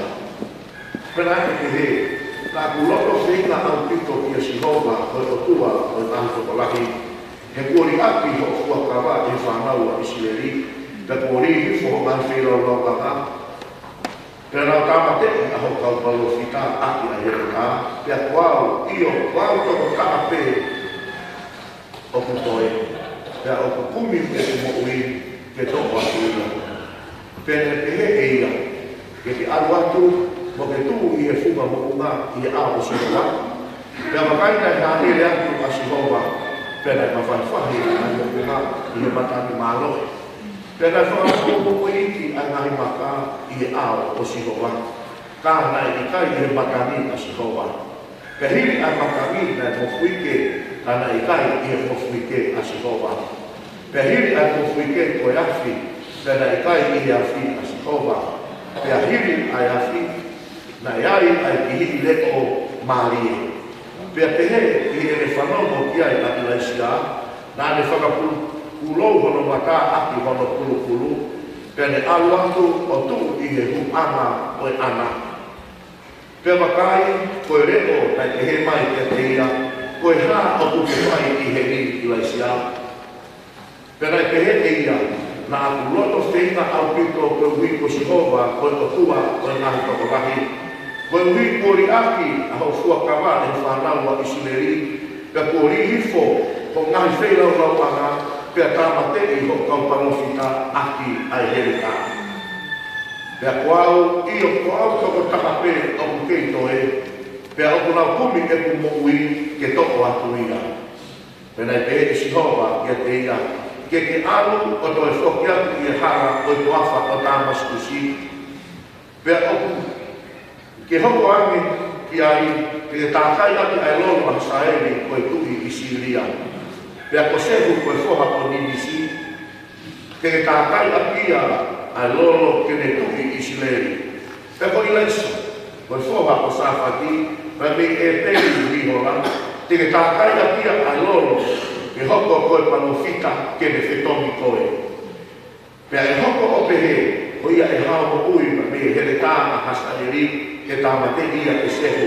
Pea naʻa ne pehē, Naʻa ku loto feinga ʻaupito kia Sihova, ko e ʻOtua ʻo e ngaahi tokolahi, he kuo liʻaki hoʻo fuakava ʻe he fānau ʻa ʻIsileli, pea kuo lī hifo hoʻo ngaahi feilaulau ʻanga. Pea naʻa ku tāmateʻi ʻa hoʻo kau palōfita ʻaki ʻa e heletā, pea ko au, ʻio, ko au tokotaha pē ʻoku toe, pea ʻoku kumi ʻeku moʻui ke toʻo atu ia. Pea naʻe pehē ʻe ia, Ke ke ʻalu atu, mo ke tuʻu ʻi he funga moʻunga ʻi he ʻao ʻo Sihova. Pea vakai, naʻe hāʻele atu ʻa Sihova, pea naʻe mafahifahi ʻa e moʻunga ʻi he matani mālohi. Pea naʻe fakamoʻumoʻuiʻi ʻa e ngaahi maka ʻi he ʻao ʻo Sihova, ka naʻe ʻikai ʻi he matani ʻa Sihova. Pea hili ʻa e matani naʻe mofuike, ka naʻe ʻikai ʻi he mofuike ʻa Sihova. Pea hili ʻa e mofuike ko e afi, pea naʻe ʻikai ʻi he afi ʻa Sihova. Pea hili ʻa e afi, naʻe ai ʻa e kihiʻi leʻo mālie. Pea pehē ʻi heʻene fanongo ki ai ʻa ʻIlaisiā, naʻa ne fakapulupulou hono mata ʻaki hono pulupulu, pea ne ʻalu atu ʻo tuʻu ʻi he huʻanga ʻo e ʻana. Pea vakai, ko e leʻo naʻe pehē mai kiate ia, Ko e hā ʻoku ke fai ʻi heni, ʻIlaisiā? Pea naʻe pehē ʻe ia, Naʻa ku loto feinga ʻaupito koeʻuhi ko Sihova, ko e ʻOtua ʻo e ngaahi tokolahi, koeʻuhi kuo liʻaki ʻa hoʻo fuakava ʻe he fānau ʻa ʻIsileli, pea kuo lī hifo hoʻo ngaahi feilaulau ʻanga, pea tāmateʻi hoʻo kau palōfita ʻaki ʻa e heletā. Pea ko au, ʻio, ko au tokotaha pē ʻoku kei toe, pea ʻoku nau kumi ʻeku moʻui ke toʻo atu ia. Pea naʻe pehē ʻe Sihova kiate ia, Ke ke ʻalu ʻo toe foki atu ki he hala ʻo e toafa ʻo Tāmasikusi, pea ʻoku ke hoko ange ki ai, ke ke tākai ʻaki ʻa e lolo ʻo Hasaeli ko e tuʻi ʻi Sīlia, pea ko Sehu ko e foha ʻo Nimisi, ke ke tākai ʻaki ia ʻa e lolo ke ne tuʻi ʻi ʻIsileli. Pea ko ʻIlaisa, ko e foha ʻo Safati, pea mei ʻĒpeli-mihola, te ke tākai ʻaki ia ʻa e lolo ke hoko ko e palōfita ke ne fetongi koe. Pea ʻe hoko ʻo pehē, ko ia ʻe hao moʻui mei he heletā ʻa Hasaeli, ke tāmateʻi ia ʻe Sehu.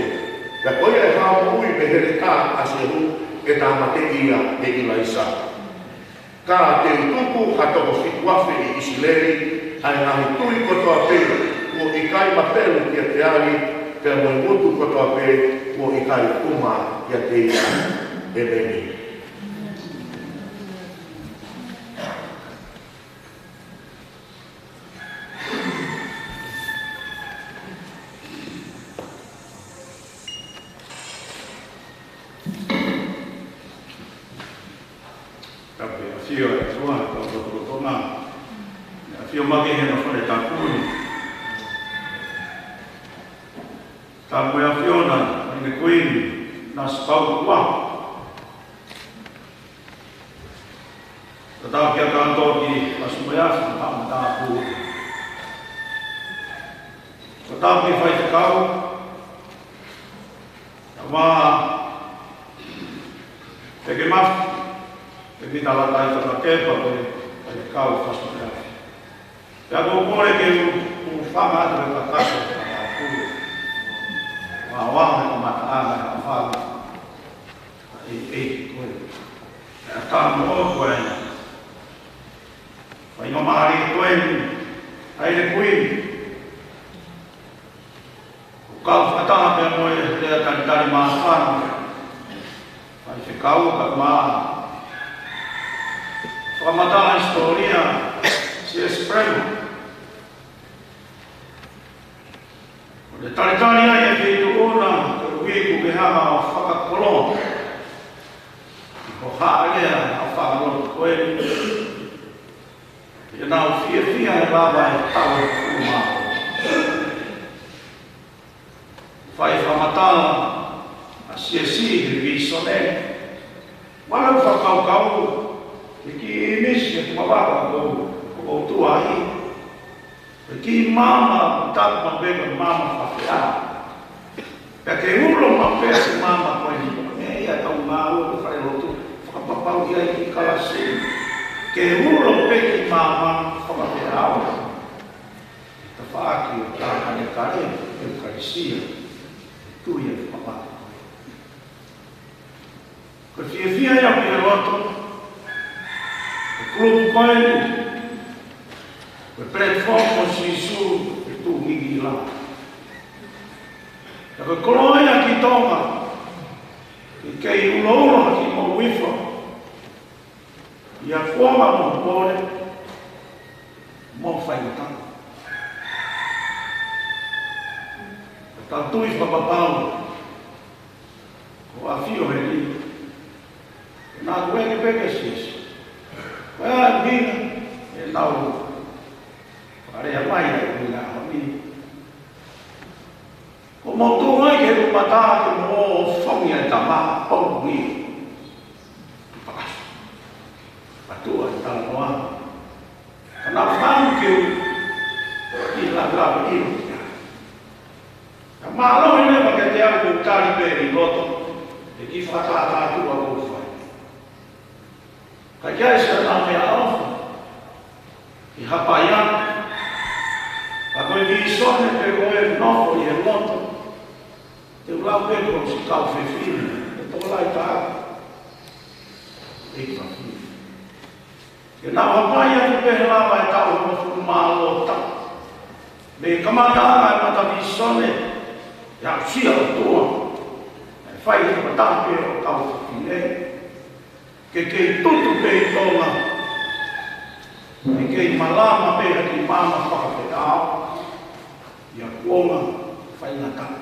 Pea ko ia ʻe hao moʻui mei he heletā ʻa Sehu, ke tāmateʻi ia ʻe ʻIlaisa. Ka te u tuku ha toko fitu afe ʻi ʻIsileli, ʻa e ngaahi tui kotoa pē ʻoku ʻIkai mapelu kiate ia, pea mo e ngutu kotoa pē kuo ʻikai uma kiate ia. ʻEmeni. Tapu ʻa e ʻAfio ʻa e ʻOtua, tau lotolotonga. ʻAfio mai ki he nofo le tapu ni. Tapu ʻa e ʻAfiona, ʻa e Kuini, Nanasipauʻu ua. Tatau kia koutou ki Fasi mo e Afi, ha matapu. Tatau ki Faifekau, ʻa Pekemafi, Pekitalatai Takakepa, ko e Faifekau Fasi mo e Afi. Pea ko e kole ke u, u fanga atu e kakato, ʻa e kakato. Ua ua me kamata anga e fanga. ʻEiki, ʻEiki ko e. ʻA e tama ʻo ko e. Faingamālie ko e. ʻA e Kuini. ʻOku kau fakataha pea mo e lea talitali māfana. Faifekau ka ma. Fakamatala hisitōlia, Siasi Pulelema. ʻO ne talitali ai e feituʻu na, ko e uike ke hanga ʻo fakakoloa. Ko e hā e lea ʻa e fakalotu ko e. ʻIo naʻa ku fiefia he lava e tau e fuma. Fai fakamatala ʻa Siasi he vīsone. Vala fakakaukau, he kiʻi ʻīmisi, he mavaka ko, ko ʻOtua ʻi. He kiʻi maama, tapu maʻu pē ko e maama fakafeʻao. Pea ke ulo maʻu pē ʻa e maama ko eni, ko e meʻa ia ʻoku tau ngāue ko e falelotu, fakapapauʻi ai e kalasi. Ke ulo pē ki he maama fakafeʻao. Tafaʻaki ʻo e Taʻahine Kale, ʻEukalisia, tui e fakapapau. Ko e fiefia ia ʻi he loto, ko e kulupu ko eni, ko e platform ʻo Sīsū, ʻe tū ngingila. Pea ko e koloa ia ki Tonga, ke kei uloulo ha kiʻi moʻui fo, ʻi he kuonga mo e pole, mo e faingataʻa. Ko e tau tui fakapapau, ko e ʻafio heni, ʻe naʻa ku ʻeke pē ki he Siasi. Ko e ʻuhinga, ʻe nau fakalea mai ʻa e ʻuhinga ʻo ni. Ko e motuʻa ia ke lupata ke mo fangi ʻa e tama pau ni. Pakasu. Patua ʻi talanoa. Ka naʻa fangi ke u. Ki la la ni. Ka mālō ʻi he meʻa ke te au ku tali pē ʻi loto. ʻE ki fakatātā atu ʻa ko fai. Ka ʻikai siʻa nā meʻaʻofa. ʻI hapai atu. Ka ko e vīsone pe ko e nofo ʻi he loto. Te u lau pē ko si kau fefine. ʻE tō lai tā. ʻEiki fafine. Ke nau hapai atu pē he lava e taʻu hongofulu mā ua taʻu. Mei he kamataʻanga e mata vīsone. ʻE aʻusia ʻOtua. ʻE fai he mata pē ʻo kau fefine. Ke kei tutu pē ʻi Tonga. Ke kei malama pē ha kiʻi maama fakafeʻao. ʻI ha kuonga faingataʻa.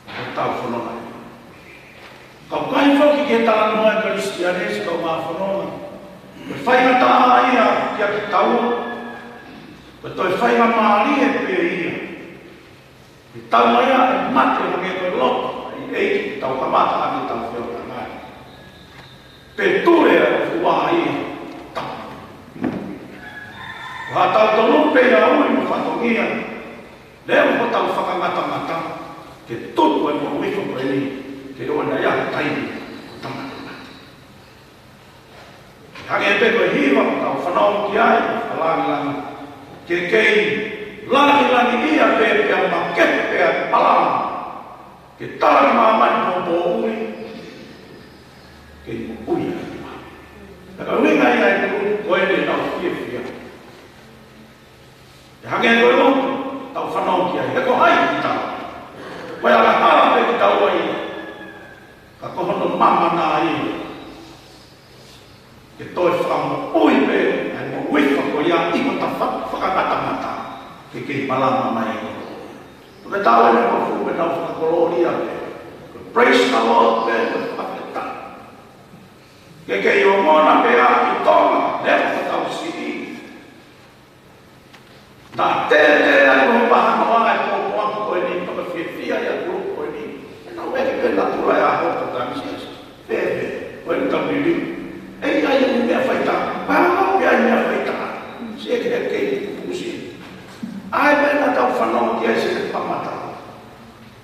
Ko e tau fononga. Kau kai foki ke talanoa e Kalisitiane siʻi kau mā fononga. Ko e faingataʻa ia kia kitaua. Ko e toe faingamālie pē ia. Ke tau mai ʻa e mate hangē ko e loto, ʻa e ʻEiki, tau kamata ʻa e tau feohi mai. Pe tule ʻa e fua ia, tau. Ko ha tau tonu pē ia ui mo fatongia, leo ko tau fakangatangata, ke tuku e moʻui ko eni, ke ʻoua naʻa ʻi ai ha taimi, ko tama te mate. Hangē pē ko e hiva ʻoku tau fanongo ki ai, ʻa e langilangi. Ke kei langilangiʻia pē pea makehe pē ʻa e palama. Ke tala ki māmani mo moʻui. Kei moʻui ʻa e hiva. Ka ka ʻuhinga ia e kulupu ko eni ʻoku tau fiefia. ʻE hangē ko e lotu, Ui pē, ʻa e mo uifa ko ia ʻi mo ta fa-, fakangatangata, ke kei malama mai. Ko e tau ʻene mo fu me tau fakakolōlia pē. Praise the Lord pē, mo fakafetaʻi. Ke kei ongona pē ʻa ki Tonga, ne mo tau siʻi. Naʻe tētē atu he mahanoa e pōpoaki ko eni, pea fiefia ʻa e kulupu ko eni. ʻE nau ʻeke pē natula ʻa e ʻaho ko e tamasiasi. Pea, pea, ko eni tau liliu. ʻE ʻi ai e meʻa faitā. Pea ʻoku ʻi ai e meʻa faitā. Sio ki he kei kupusi. ʻAi pē naʻa tau fanongo ki ai siʻi kamata.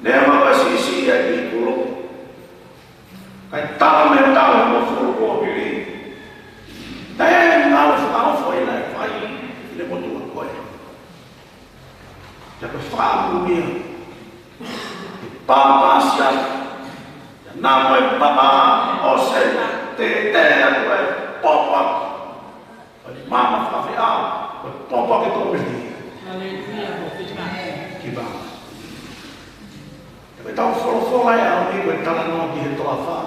Ne ma pa sisi ai ki kulu. Kae tala mei he taʻu ʻe hongofulu kuo hili. Naʻe ngalo fakaofo ʻi he fai, ʻi he motuʻa ko ē. Te ke fakamunia. Pāpāsia. Naʻa mo e papa ʻo se te te atu e papa. Ko e mama fakafeʻao, ko e pōpoaki tō meli. Haleluia, ko e fika. Ki ba. Ko e tau folofola ʻa e ʻaho ni ko e talanoa ki he toafa.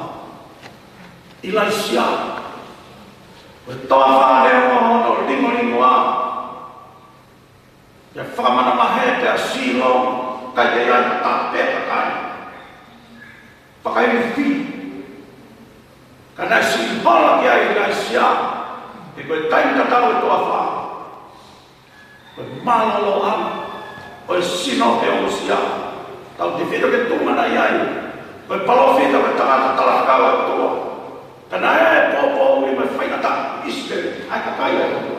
ʻIlaisiā. Ko e toafa he ongo hono lingolingoa. ʻIo fakamanavahē pea sio, kae ʻikai ke ʻi ai ha taha pē ʻe kai. Fakaifi. Ka naʻe siʻi hola ki ai ʻa ʻIlaisiā, he ko e taimi tatau e toafa. Ko e mālōlōʻanga ʻo e sino he ʻosi ia. Tautefito ki he tuʻunga naʻe ʻi ai. Ko e palōfita, ko e tangata talafekau ʻa e ʻOtua. Ka naʻe pōpoaki mo e faingataʻa ʻi ʻIsileli, ʻa e kakai ʻa e ʻOtua.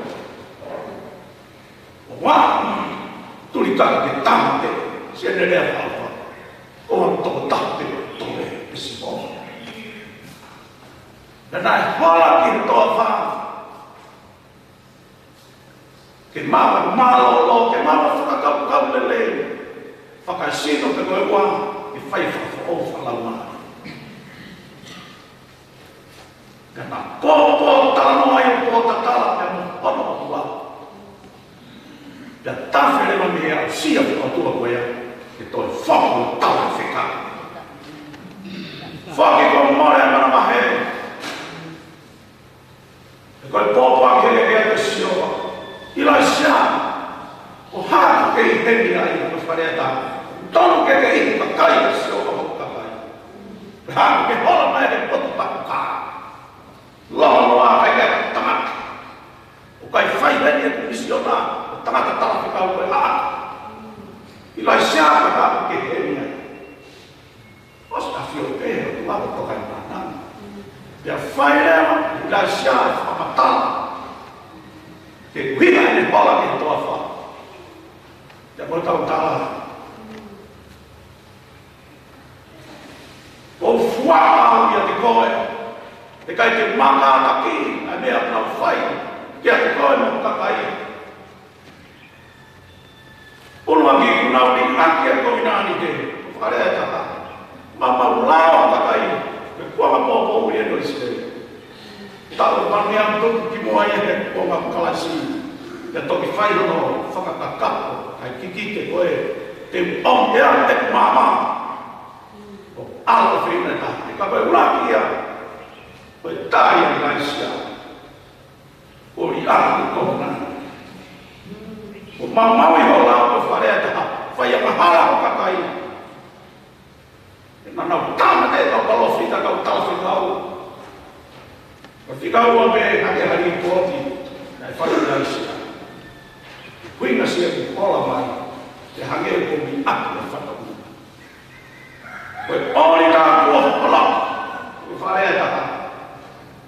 ʻO ʻai, tuli kaka ke tama te, sia ne lea faufa. ʻO ʻa tokotaha te, tole, ʻe si o. Naʻe hola ki he toafa. Ke mama mālōlō, ke mama fakakaukau lelei. Fakaesino pe ko e ua, ke fai fakafoʻou fakalaumālie. Ka na pōpō talanoa ʻi he pōtatala pea mo hono ʻOtua. Pea tafe leva mei he aʻusia ʻo e ʻOtua ko ia, ke toe foki ʻo talafekau. Foki ko mole manavahē. He ko e pōpoaki heke ʻa Sihova. ʻIlaisiā, ko e hā ʻoku ke ʻi heni ai, ko e fale ʻatā. Tonu ke ke ʻi he kakai ʻa Sihova ʻo kakai. Ko e hā ʻoku ke hola mai he potu pakaka. Loho noa kai kai tangata. ʻOku ʻikai fai heni ʻeku misiona, ko e tangata talafekau ko e hā. ʻIlaisiā, ko e hā ʻoku ke ʻi heni ai. ʻOsi ʻafio pē, ʻo tuʻu ʻo toka ʻi mānanga. Pea fai leva, ʻIlaisiā ʻa e fakamatala. Ke kuhila ʻene hola ki he toafa. Pea ko e tau tala. ʻOku ou fuaʻa au ʻiate koe. ʻE ʻikai ke makātaki, ʻa e meʻa ʻoku nau fai. Kiate koe mo ho kakai. ʻUluaki kuo nau liʻaki ʻa e kovinānite, ko e fale ʻe taha. Maumau lao kakai, ko e kuonga pōpoaki ʻo ʻIsileli. Taʻu mani ʻa e tuku ki muʻa ia he kuonga Kalaisi. Pea toki fai hono fakakakato, ʻa e kikite ko e, te u ʻomi ʻe au ʻeku maama. ʻO ʻalu ʻo feinga ʻe taha. Ka ko e ʻuluaki ia, ko e tali ʻa ʻIlaisiā. ʻO liʻaki ʻa e kovinānite. ʻO maumauʻi ho lao ko e fale ʻe taha. Fai angahala ho kakai. ʻE manau tama te kau palōfita kau talafekau. Ka fika ua pē hake ha lipooti. Naʻe fai ʻe ʻIlaisiā. Kuinga sia ki hola mai. Te hangē ko mi aku na fata ua. Ko e ʻoli ka kuo hola. Ko e fale ʻe taha.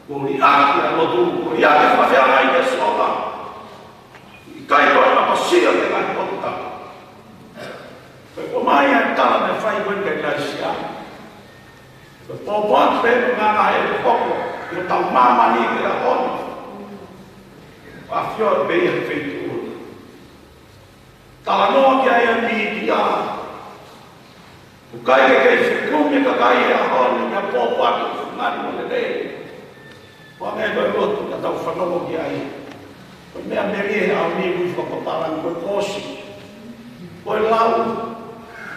Ko e liʻaki ʻa e lotu, ko e liʻaki ʻa e fakafianga ʻi he soka. ʻIkai ko e ʻapasia ke ngai potu tapu. Ko e ʻomai ʻa e tala naʻe fai ko eni kia ʻIlaisiā. Ko e pōpoaki pē ko e ngaahi ʻe hoko, ʻi he tau māmani ki he ʻaho ni. ʻAfio pē ia he feituʻu. Talanoa ki ai ʻa e mītia. ʻOku ʻikai ke kei fekumi e kakai he ʻaho ni, ka pōpoaki fungani mo lelei. Ko e meʻa ko e lotu ka tau fanongo ki ai. Ko e meʻa melie he ʻaho ni ui fakapālangi ko e kōsi. Ko e lau.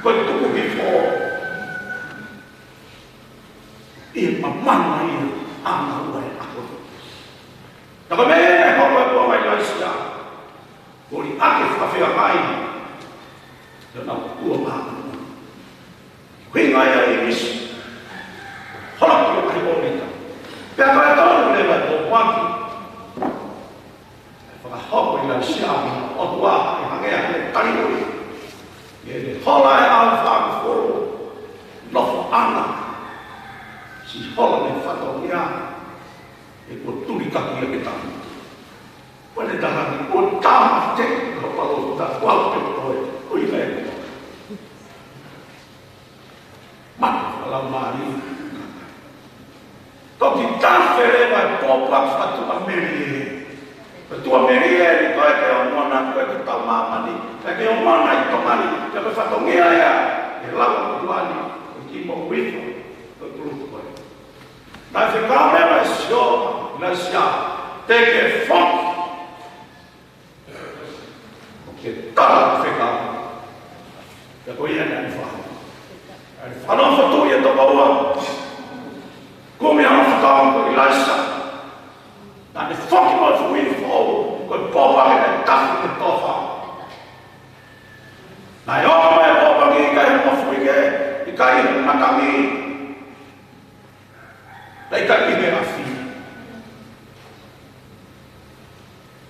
Ko e tuku hifo. ʻI he mamana ia ʻa e ngāue ʻa e ʻaho ni. Ka ko e meʻa ʻe hoko ʻi he kuonga ʻo ʻIlaisiā, ko e liʻaki fakafeangai ʻa e ʻOtua mo e māmani. Ko e ʻuhinga ia ʻi he ʻīmisi, hola ki he ngaahi ʻōlita. Pea ko e tolu leva e pōpoaki ʻe fakahoko ʻe ʻIlaisiā mei he ʻOtua, ʻe hangē ha taliui. ʻI heʻene hola ʻe ʻaho ʻe fāngofulu, nofo ʻana, siʻi hola ʻene fatongia, he kuo tuli kakia ke tama. Ko ʻene talaange, kuo tāmateʻi ho palōfita, ko au pē ko e, ko e ʻuhinga ia. Mate fakalaumālie. Toki tafe leva e pōpoaki fakatuʻamelie. Ko e tuʻamelie eni ko e ke ongona, ko e ke tau māmani, ko e ke ongona ʻi Tonga ni, ko e fatongia ia ʻe lava ʻo tuʻu ʻi he kimoutolu, ko e kulupu ko ē. Naʻe fekau leva ʻe Sihova, ʻIlaisiā, te ke foki. Ke tala fekau. Pea ko ia naʻa ne fai. Naʻa ne fanongo foki ʻi he tokoua. Kumi ʻa e fekau ko ʻIlaisa. Naʻa ne foki mo e fuʻu ivi foʻou, ko e pōpoaki naʻe tafe ki he toafa. Naʻe ʻomai e pōpoaki ʻikai ʻi he mofuike, ʻikai ʻi he matangi. Naʻe ʻikai ʻi he afi.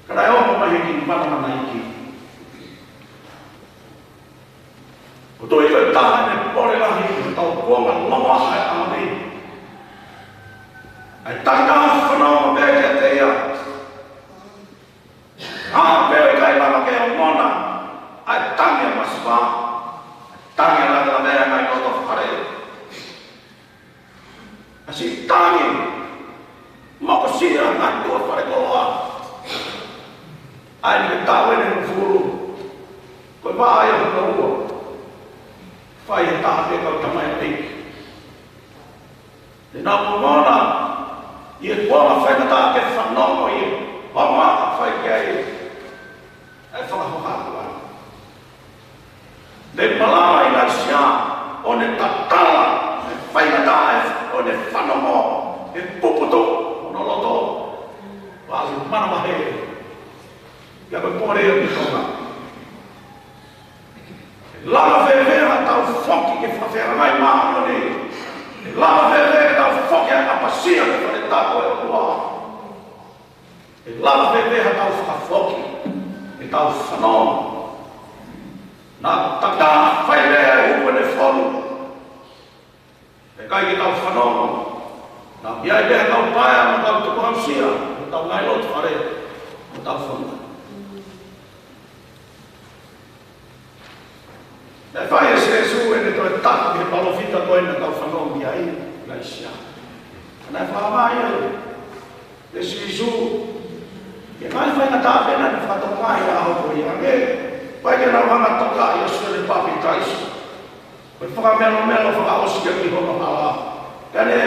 Ka naʻe ʻomai ʻe he kiʻi manamana iiki. ʻOku ou tui ko e taha eni e pole lahi ʻi hotau kuonga longoaʻa ʻi he ʻaho ni. ʻA e takitaha fanongo pē kiate ia. ʻA, pea ʻikai lava ke ongona ʻa e tangi ʻa e masiva, tangi ʻa e lavelavea ʻi loto fale. ʻA e siʻi tangi mokosia ʻa e tuʻa fale koloa. ʻA ia ʻi he taʻu ʻe hongofulu, ko e vaʻa ia hono ua. Fai ʻe he taha pē kau tamaioʻeiki. Te nau ongona ʻi he kuonga faingataʻa ke fanongo ʻi he ʻaho ʻe fai ki ai ʻa e fakahohaʻa. Ne malava ʻIlaisiā ʻo ne tatala e faingataʻa ʻo ne fanongo he puputuʻu hono loto. Valu manavahē. Ia ko e pole ia ki Tonga. Lava fēfē haʻatau foki ke fakafeangai māʻoniʻoni? Lava fēfē ke tau foki ʻo ʻapasia ki he fale tapu ʻo e ʻOtua? Lava fēfē haʻatau fakafoki ke tau fanongo? Naʻa takitaha fai leva e uku ʻene fonu. ʻIkai ke tau fanongo. Naʻa ʻi ai pē haʻatau paea mo ʻetau tukuhausia, mo ʻetau ngaahi lotu fale, mo ʻetau fonua. Naʻe fai ʻe Sīsū ʻene toe tapu ki he palōfita ko ē naʻa tau fanongo ki ai, ʻIlaisiā. Naʻe fakamāʻopoʻopo ʻe Sīsū ʻa e ngaahi faingataʻa pē naʻa ne fakatokangaʻi ʻi he ʻaho ko ia, ʻikai ke nau hanga ʻo tokaʻi ʻa Sione Papitaiso. Ko e fakamelomelo fakaʻosi ia ki hono hala. Ka ne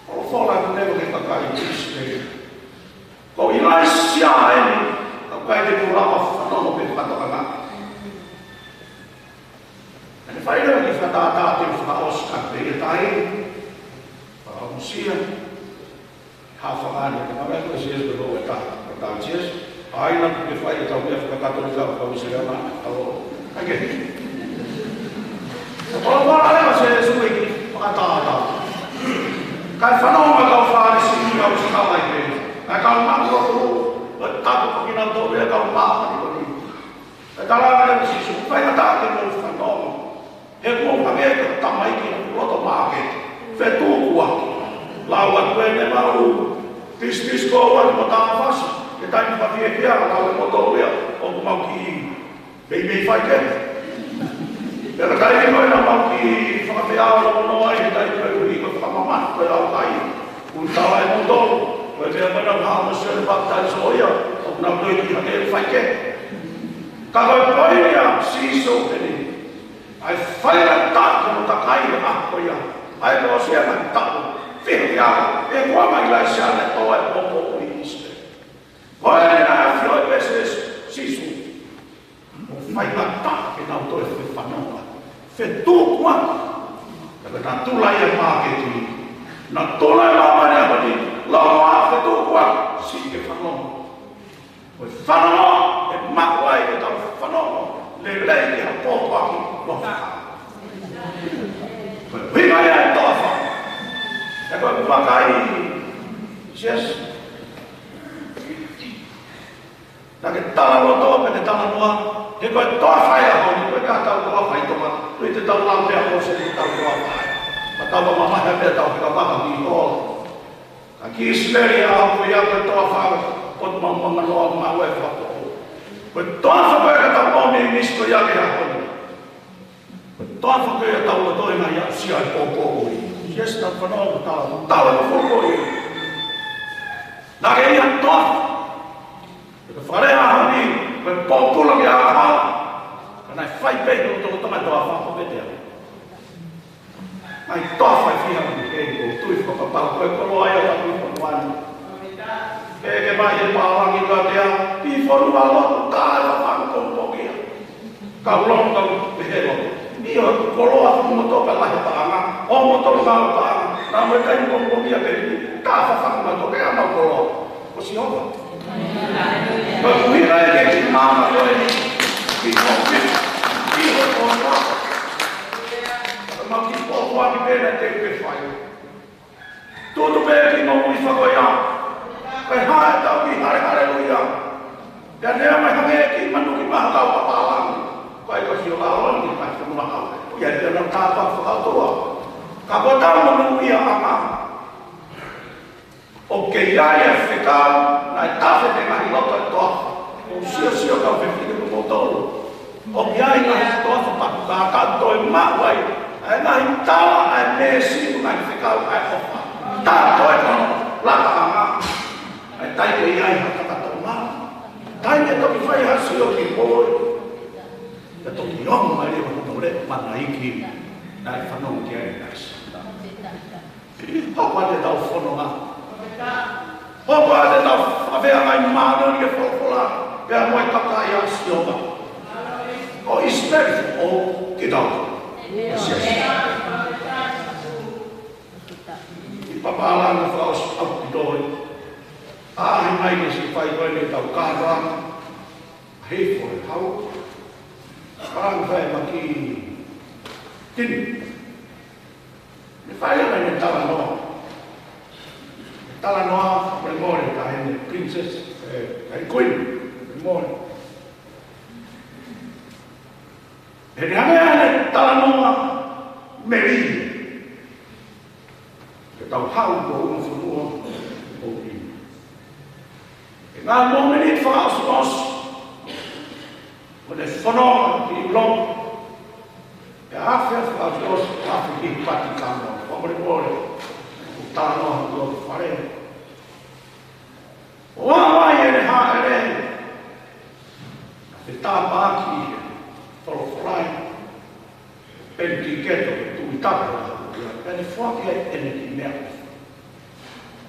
folofola atu leva ki he kakai ʻIsileli, ko ʻIlaisiā eni, ka ʻoku ʻikai te mou lava ʻo fanongo pe fakatokangaʻi. Ka ne fai leva e kiʻi fakatātā fakaʻosi ka pehē ʻe taha, fakaʻosi ia. Hā fakaʻani, ka mai ko Sīsū ko e taha, ko e taha Sīsū. ʻAi naʻa ke fai ʻetau meʻa fakakatolika, fakaʻosi ia ma, ʻa ē. Ka ko e folofola leva ʻa Sīsū ʻi he kiʻi fakatātā. Kae fanongo mai e kau Fālesi, kau Sīsū ka mai pē. Kae kau mātuʻa ko e tapu ko kinautolu ia kau mātuʻa ko eni. Kae talaange leva ʻe Sīsū, faingataʻa ke mou fanongo. He ʻoku mou hangē ko e tamaiki naʻe loto māketi, fetukuaki. Lau atu ʻene maʻu pisinisi ko ē mo e tāfasi, he taimi fakafiefia, lau ʻe moutolu ia, ʻoku mau kiʻi meimei faikehe. Pea ka taimi ko ē naʻa mau kiʻi fakafeʻao lau noa ai, he taimi ko ē ʻoku ʻi ai e fakamamahi ko ē ʻa e ʻaukai. Kuo tala ʻe moutolu, ko e meʻa ko ē naʻe hā mo Sione Papitaiso ia, ʻoku nau toe kiʻi hangē faikehe. Ka ko e poini ʻa Sīsū eni. ʻA e faingataʻa ki hono kakai ʻi he ʻaho ko ia. ʻA ia ko e ʻosi ia e ngaahi taʻu fiha ʻi he kuonga ʻo ʻIlaisiā naʻe tō ai e pōpoaki ʻi ʻIsileli. Ko eni naʻe ʻafioʻi pē ʻe Sīsū, ʻoku faingataʻa ke nau toe fefanongo, fetukuaki. Ka ko e natula ia e māketi. Natula e māmani ʻaho ni, lau ā, fetukuaki. Ko e fanongo, ʻe maʻu ai ke tau fanongo lelei ki ha pōpoaki ʻoku fai. Ko e ʻuhinga ia e toafa. He ko e vakai, Siasi, naʻa ke talaloto pe ke talanoa, he ko e toafa ia ʻaho ni, ko e ka tau toafa ʻi Tonga, ko e te tau lau pea ko se te tau toafa. Ma tau mamahi pea tau heka maka ki hola. Ka ki ʻIsileli ʻa ko ia ko e toafa, ko e mau manganoa mau e fako. Ko e toafa ko e ka tau ʻomi ʻi Misi ko ia ke ʻaho ni. Ko e toafa ko e tau loto e ngaahi aʻusia e pōpoaki ʻuli. Siasi, tau fanongo, tau, tau e pōpoaki ʻuli. Naʻa ke ia toafa. Ko e fale ʻaho ni, ko e pōpula ke ʻaha. Ka naʻe fai pē ʻi loto Tonga e toafa ko e te au. Mai toafa e fiha ni, ʻe ko tui fakapapau, ko e koloa ia ʻa e tui fakapapau. ʻE ke mai he pālangi ka te a, ʻi fonua lotu, ka e fafanga pōpoaki ia. Ka ulo ka u pehē loa. ʻI he koloa fumoto ka lahi paʻanga, ʻo moto ka paʻanga, naʻa mo e kai pōpoaki ia pē, ka fafanga mato ke ana koloa. Ko Sihova. Ko e ʻuhinga ia ke ki māmani ko eni, ki kofi, ki ho koloa. Ka mau ki pōpoaki pē naʻa te u ke fai. Tutu pē ki mau ui fako ia. Ko e hā e tau ki hale haleluia. Pea nea mai hangē ki manu ki maha tau ka pālangi. Ko ai ko Sihova ʻalu ki kai fonua au. Ko ia te nau tāpā fakautoa. Ka ko tau manu ia ʻa ma. ʻOku ʻi ai e fekau, naʻe tafe te ngaahi loto e toafa. ʻOku siosio kau fefine mo moutolu. ʻOku ʻi ai ngaahi toafa patu ka ka toe maʻu ai. ʻA e ngaahi tala, ʻa e meesi, ngaahi fekau, ʻa e ʻofa. Tā toe kono, laka anga. ʻA e taimi ʻe ʻi ai ha kakato ma. Taimi ʻe toki fai ha sio ki poi. Ka toki ongo mai leva hono leʻo manaiki. Naʻe fanongo ki ai nasi. Hoko atu e tau fononga. Hoko atu e tau faʻahinga ʻi māmani ke folofola. Pea mo e kakai ʻa Sihova. ʻO ʻIsileli ʻo ki tau. ʻI papālanga fakaʻosi ʻaupito. ʻA he mai ke si fai koe ne tau kātoa. Hei fo e hau. Parang fai maki tini. Ne fai ana ne talanoa. Talanoa, mole mole, ka hene princess, eh, ka he queen, mole mole. He ne hane hane talanoa, Mary. Ke tau hau ko uma fonua, ko ina. He ngaahi mōmeniti fakaʻosiʻosi, ʻo ne fononga ki Loma. Pea afe fakaʻosiʻosi, afe ki Patikano. Ko mole mole, ko talanoa ko fale. ʻO aʻu ai ʻene hāʻele, naʻe tāpaʻaki he folofola ʻi Penikiketo, Tuʻi Tapu, pea ne foaki ai ʻene kiʻi meʻaʻofa.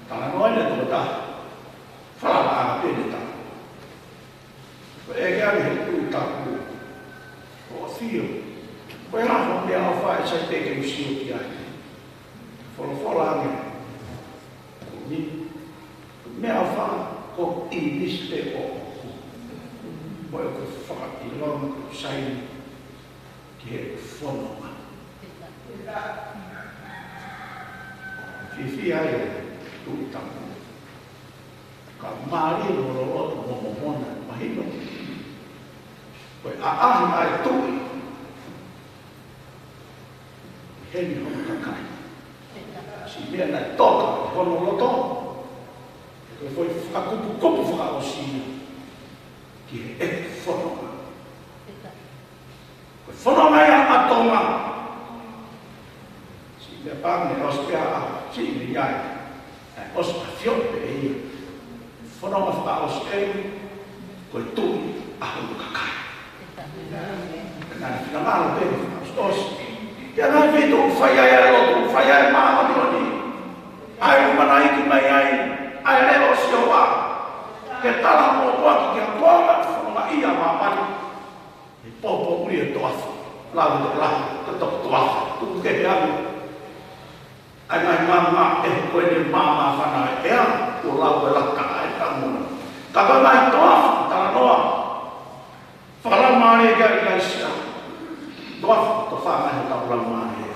Talanoa ʻene tokotaha, falala ʻa Peneta. Ko e ke ʻalu he Tuʻi Tapu. ʻOku fio. Ko e hā hoʻo meʻaʻofa ʻe sai pē ke u sio ki ai. Folofola ange. Ko e meʻaʻofa ko e ʻinisi pē ʻoʻoku. Mo ʻeku fakaʻilonga ko e saini ki he fononga. Fiefia ai e Tuʻi Tapu. Ka mālie loloto mo momona mahino. Ko e ʻaʻahi ʻa e tuʻi. Heni hono kakai. Siʻi meʻa naʻe toka hono loto. Ko e foʻi fakakupukupu fakaʻosi ia. Ki he ʻeku fononga. Ko e fononga ia ʻa Tonga. Siʻi meʻa pē ne ʻosi pē ʻa, siʻi meʻa ia. ʻOsi ʻafio pē ia. Fononga fakaʻosi eni, ko e tuʻi ʻa hono kakai. Naʻe finangalo pē fakaʻosi. Pea naʻe fitu fai ai e lotu, fai ai e māʻoniʻoni. ʻA e ʻumaʻā naʻe ʻeke mai ai, ʻa e leʻo ʻo Sihova. Ke tala mo ʻoku ʻaki ke akoa, fononga ia māmani. ʻI pōpoaki ʻuli e toafa, lau e toafa, ke toki toafa, tuku ke he alu. ʻAi mai māmā, ʻe ko eni māmā fana e ea, ko lau e laka, ʻai ka mona. Ka ko e ngaahi toafa talanoa fakalaumālie ʻa ʻIlaisiā. Toafa, toafa ngaahi fakalaumālie.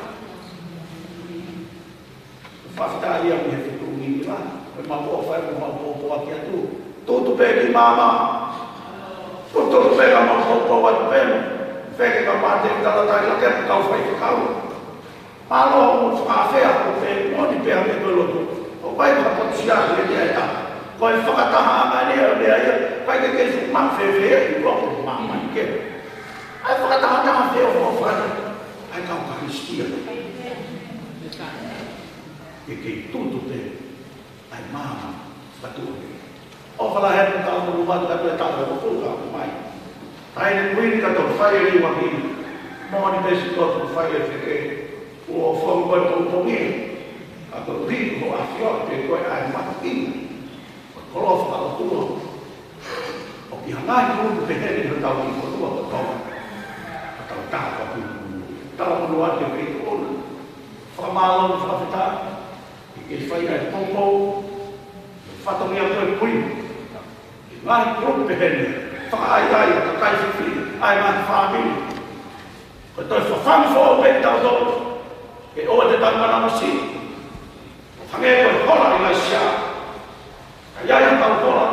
Fakafetaʻi ia mei he fetuʻu ʻi Kila. Ko e mau ʻofa ē, ko e mau poupou ʻaki atu. Tutu pē ki māmani. Tutu pē ka mau poupou atu pē. Feke ka mate ka la tai la ke kau faifekau. Mālō hoʻomou fakaafeʻi ʻo pehē moʻoni pē ʻa e meʻa ko e lotu. ʻOku ʻikai ko ha potu siasi ʻe taha. Ko e fakatahaʻanga ʻeni ʻo e meʻa ia, ʻikai ke kei fuʻu maʻu fēfē ʻi loto māmani ke. ʻA e fakatahataha feʻofoʻofani ʻa e kau Kalisitiane. Ke kei tutu pē ʻa e maama fakatuʻu. ʻOfa lahi atu ka mou ʻomai atu e taʻu ʻe hongofulu ka ʻomai. Taʻahine Kuini ka tau fai e liuaki. Moʻoni pē siʻi lotu fai e feke. ʻOku ou fonu ko e pongipongi. Ka tau ri ko ʻafio pē ko e ʻai matuʻi. Ko e koloa fakaʻotua. ʻOku ʻi ai e ngaahi kulupu pehē ni ʻi hotau kiʻi fonua ko Tonga. Ko hotau taha ka pulu. Tala monū atu e feituʻu na. Fakamālō mo fakafetaʻi. ʻI he fai ʻa e poupou, fatongia ko e kui. ʻI he ngaahi kulupu pehē ni, fakaʻaiʻai, kakai fefine, ʻa e ngaahi fāmili. Ko e toe fafangu foʻou pē kitautolu, ke ʻoua te tau manamasi. Hangē ko e hola ʻa ʻIlaisiā. Ka ʻi ai hotau hola,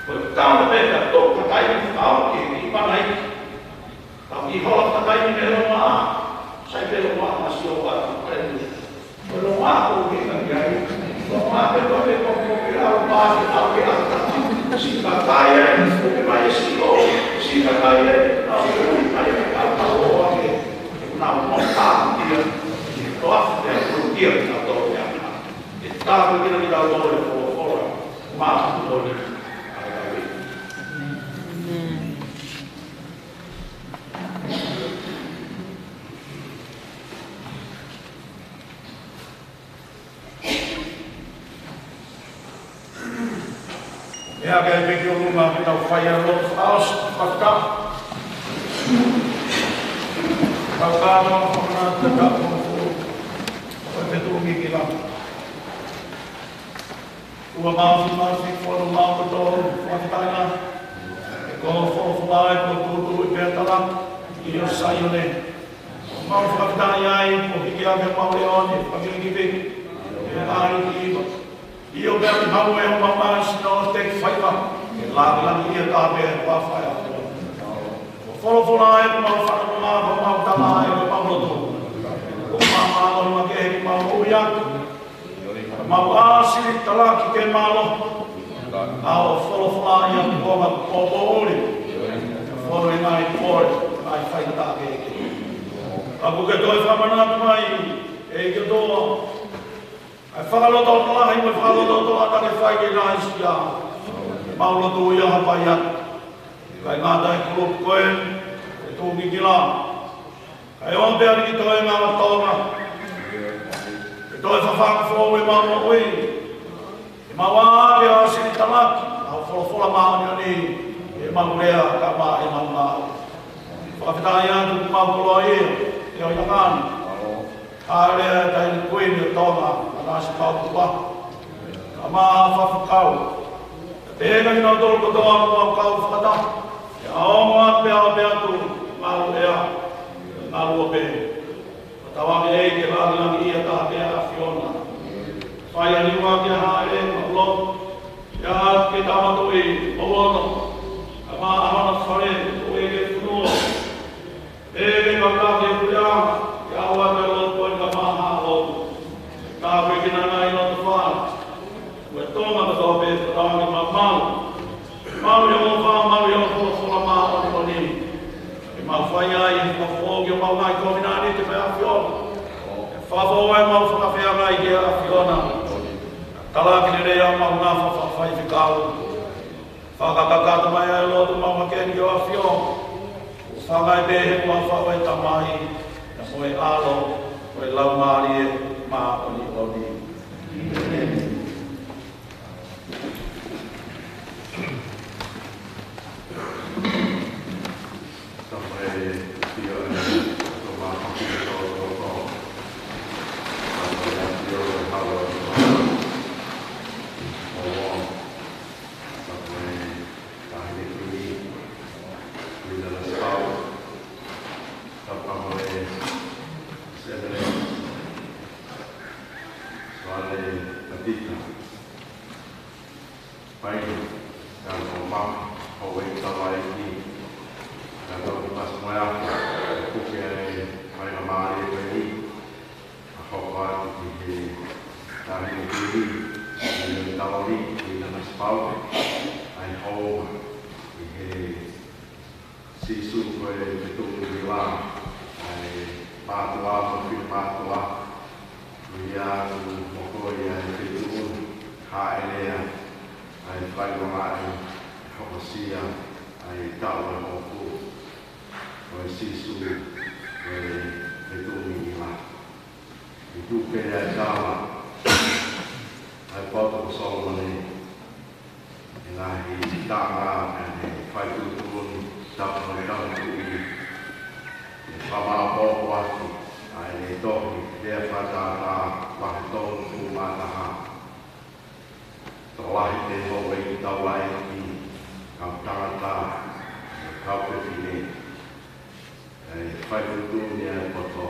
ko e tau pē ka tō ka kai ni ka au ke ni mana i. Tau kiʻi hola ka kai ni me lo ma, sai pē lo ma, ma si o wa, kai ni. Ko e longoaʻa ʻoku ʻikai ke ʻi ai. Longoaʻa pē ko e pē ko e pē ʻa e pā ke ʻau ke ʻata. Siʻi kakai ē, ʻoku ke mai e siʻi ʻo, siʻi kakai ē, ʻau ke ui mai e ʻau ka ʻo ake. Nau mo tā kia, ke toa te ʻa kia ki nau tō ke ʻana. ʻE tā ko kina ki nau tō e folofola, mā ko ni, ʻa e ʻai. ʻE ake ai pē ki ʻolunga ke tau fai ʻa e lotu fakaʻosi, fakataha. Kau kātoa, fakamanatu, kau hongofulu. Ko e fetuʻu ʻi Kila. ʻOtua Māfimafi, fonu mau ko tō, fakafetaʻi. ʻE ko e folofola ē kuo tuʻutuʻuni pea tala, ʻi ʻo Saione. Mau fakafetaʻi ai, kuo hiki ake mau leʻo ni, fakafetaʻi ki he ʻEiki. ʻIo pea ki mau ʻe homau māsino te ki faiva, ke langilangiʻia taha pē ʻa e huafa ʻo e ʻOtua. Ko e folofola ē kuo mau fanongo, kuo mau tala ē, kuo mau lotu. Kuo mau mālōlō ke ʻi mau ui atu. Mau ʻāsili talaki ke mālō. ʻA e folofola ia kuo mau poupou ʻuli. Fonu ʻi he ngaahi pole, ngaahi faingataʻa kehekehe. Ka ʻoku ke toe fakamanatu mai, ʻEiki ʻOtua. ʻA e fakalotolahi mo e fakalotolahi ke fai ke nai sia. Mau lotu ia ha pai atu. Kae ngata e kulupu ko ē, fetuʻu ʻi Kila. Kae ʻomi pē ʻa e kiʻi toenga ʻa Tonga. Ke toe fafangu foʻou ʻemau moʻui. ʻE mau ʻā ke ʻāsili talaki, ʻa e folofola māʻoniʻoni, ʻemau lea ka maʻa ʻemau ngāue. Fakafetaʻi atu ki he mau koloa ia, ʻe ʻo ia ngani. Hāʻele ʻa e Taʻahine Kuini ʻo Tonga, ʻAnasipauʻu Tukuʻaho. Kae ʻumaʻā e faifekau. Pea pehē kia kinautolu kotoa ʻoku mau kau fakataha. ʻE ʻaonga pē ʻa e pea tu, mau ea, mau ʻo pē. Fakatauange ʻEiki ke langilangiʻia taha pē ʻa e ʻAfiona. Fai ʻa e liuaki ke hāʻele, mau lotu. ʻIo, ke tau mātuʻaki, mau lotu. Kae ʻumaʻā hona fale, ʻoku ʻi he fonua. ʻE ke kau ki he puleʻanga, ke ʻoua te ke lotu ko e ka maha o. Ka pe ke nana i loto fā. Ko e Tonga kotoa pē, ko e Tonga ke mau mau. Mau ʻi he ʻofa, mau ʻi he ʻofa, folofola māʻoniʻoni. Ke mau fai ai, ke mau foki ʻemau ngaahi kovinānite ki he ʻAfiona. Ke fakafoʻou ʻemau fakafeangai ki he ʻAfiona. Talaki lelei ʻemau ngaahi fakafaifekau. Fakakakato mai ʻa e lotu mau hake ni ki he ʻAfiona. ʻOku fakaʻamu pē he ʻofa ʻa e Tamai, mo e ʻAlo, mo e Laumālie Māʻoniʻoni. ʻĒmeni. Fai, ka no ma, houʻeiki taulaʻeiki, ka no pas mai aku, kuke ai, fai na mali e fai ni, a hoko atu ki he, tahi ni ki ni, ki he taulaʻeiki, ki he Nanasipauʻu, ʻa e hou, ki he Sīsū ko e fetuʻu ʻi lā, ʻa e mātuʻa mo e finemātuʻa, ʻoku ʻi ai ʻa e mokoʻi ʻa e fetuʻu, hāʻele ʻa e fai ʻo e ngaahi hokosia ʻa e taʻu ʻe hongofulu. Ko e Sīsū ko e fetuʻu ʻi lā. ʻI tuʻu pē ʻa e tala, ʻa e poto ko Solomone, ʻi he ngaahi taʻanga ʻa e fai tuʻutuʻuni, tapu mo e tangata tuʻi, ʻe fakamāʻopoʻopo atu ʻa e tohi, lea fakatātā, vahe tolungofulu mā taha. Tokolahi pē houʻeiki taulaʻeiki, kau tangata, kau fefine, ʻe fai tuʻutuʻuni ʻa e poto,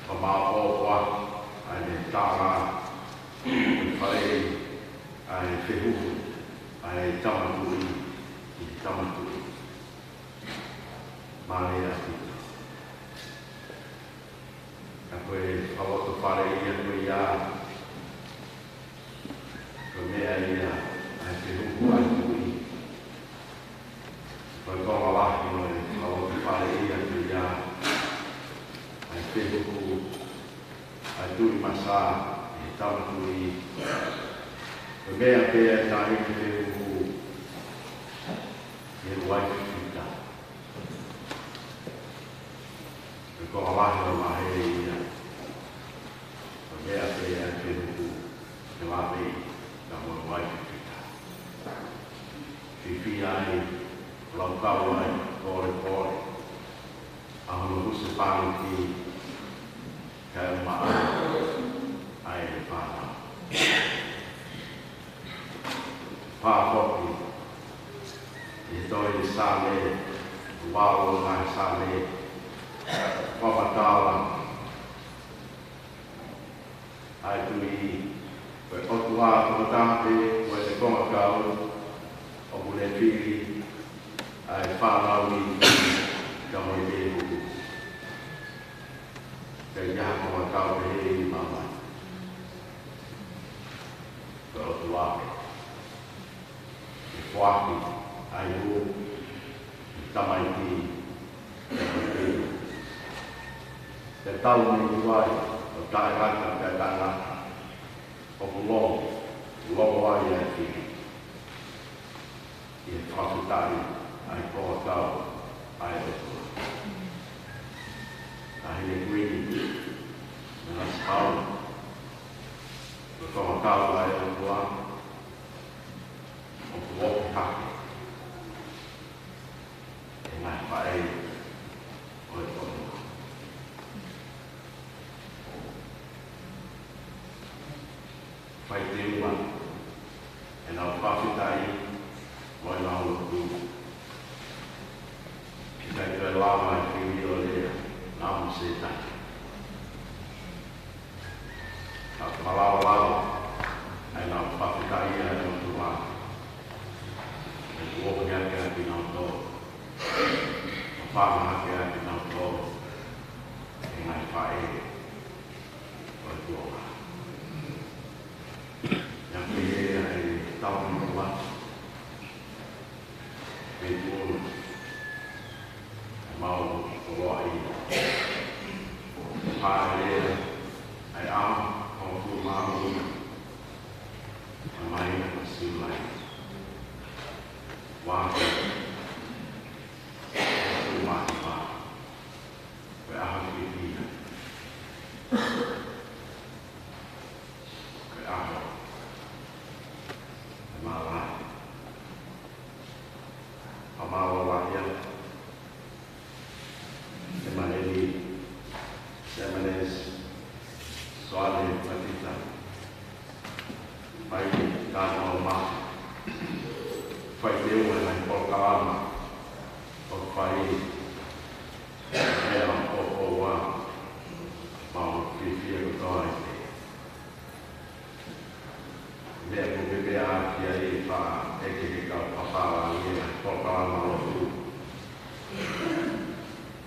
fakamāʻopoʻopo atu ʻa e taʻanga, ʻe fai ʻa e fehuhu, ʻa e tama tuʻi ki he tama tuʻi. Mālie ʻaupito. Ka ko e fakalotofale ia ko ia, ko e meʻa ia ʻa e fehuhu ʻa e tuʻi. Ko e konga lahi ʻo e fakalotofale ia ko ia, ʻa e fehuhu ʻa e tuʻi Masa ki he tama tuʻi. Ko e meʻa pē ʻa e taimi fehuhu ki he uaifi fita. Ko e konga lahi ʻo e vahe ia, ko e meʻa pē ʻa e fehuhu ki he lāveʻi, ka mo e uaifi fita. Fiefia ai, laukau ai, kolekole ʻa hono husepāniti, kae ʻumaʻā ʻa e fānau. Pea foki ʻi he tohi Saame, valu ʻo e ngaahi Saame, fakamatala ʻa e tuʻi, ko e ʻOtua tokotaha pē, ko e konga kau, ʻoku ne fili ʻa e fānau ni, ka mo e fehuhu. Ka ʻi ai ha konga kau pehē ʻi māmani, ko e ʻOtua pē. ʻE foaki ʻa e hū ki he tamaiki, ʻe tau mei tuai ʻo taʻengata pea taʻengata, ʻoku longo, longo ai ʻa e fili. ʻI he fakafetaʻi ʻa e konga kau ʻa e ʻOtua. Taʻahine Kuini, Nanasipauʻu, ko e konga kau ʻa e ʻOtua, ʻoku ofi hake ʻe he ngaahi faʻē ʻo e ʻOtua. Fai teunga ʻenau fakafetaʻi mo ʻenau lotu. ʻIkai toe lava e fili ʻo lea, naʻa mo Sētane. Ka fakalavalava ʻenau fakafetaʻi ʻa e ʻOtua. ʻE kuo hake ʻa kinautolu, ʻo fānau hake ʻa kinautolu ʻe he ngaahi faʻē ʻo e kuonga. ʻIa pehē ʻa e tau ni ua, pē tuʻu ʻa e mau koloa ʻi. Pea lea ʻa e ʻaho hongofulu mā ua ʻa e māhina ko Siulai. Ua ko e hongofulu mā hiva. Ko e ʻaho fiefia. Ko e ʻaho ʻe mālō ai. Fakamālō lahi atu. ʻEmani, ʻEmani, Soane Patita. Mai ka no ma. Fai teunga ʻa e polokalama ʻoku fai. Meʻa ʻoku ou ʻofa, mau fiefia kotoa ai pē. Meʻa ʻoku pehē ʻaki ʻa ʻEiki, he kau papālangi ʻa e polokalama lotu.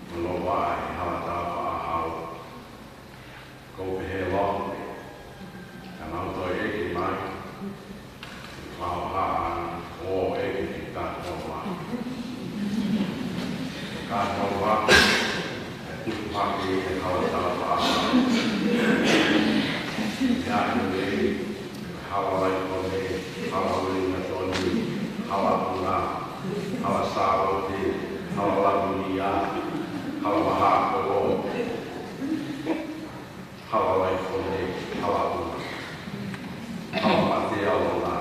Mo lova ʻa e hala tau faʻahau. Ko pehē loa, ka nau toe ʻeke mai, ʻi he faʻahohaʻa ʻo e ʻEiki ki he kātoa. Kātoa, ʻe tupu hake ʻi he hala tau faʻahau. ʻI he ʻaho ni, hala Laifone, hala Uelingatoni, hala Puna, hala Sālote, hala Lavinia, hala Vahakolo, hala Laifone, hala Puna, hala Mateaʻola,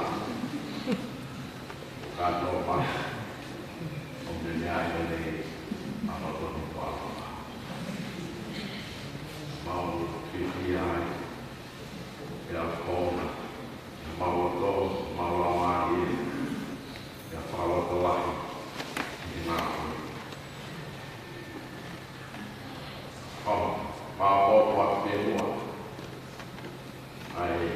kātoa, ʻo mene ai mene, ʻa hoto ni kua. Mau fiefia ai, ʻe ʻAfiona, ʻi homau loto, mau laumālie, ʻi he fakalotolahi, ʻi he ngāue. ʻO, mau ʻoatu pē muʻa ʻa e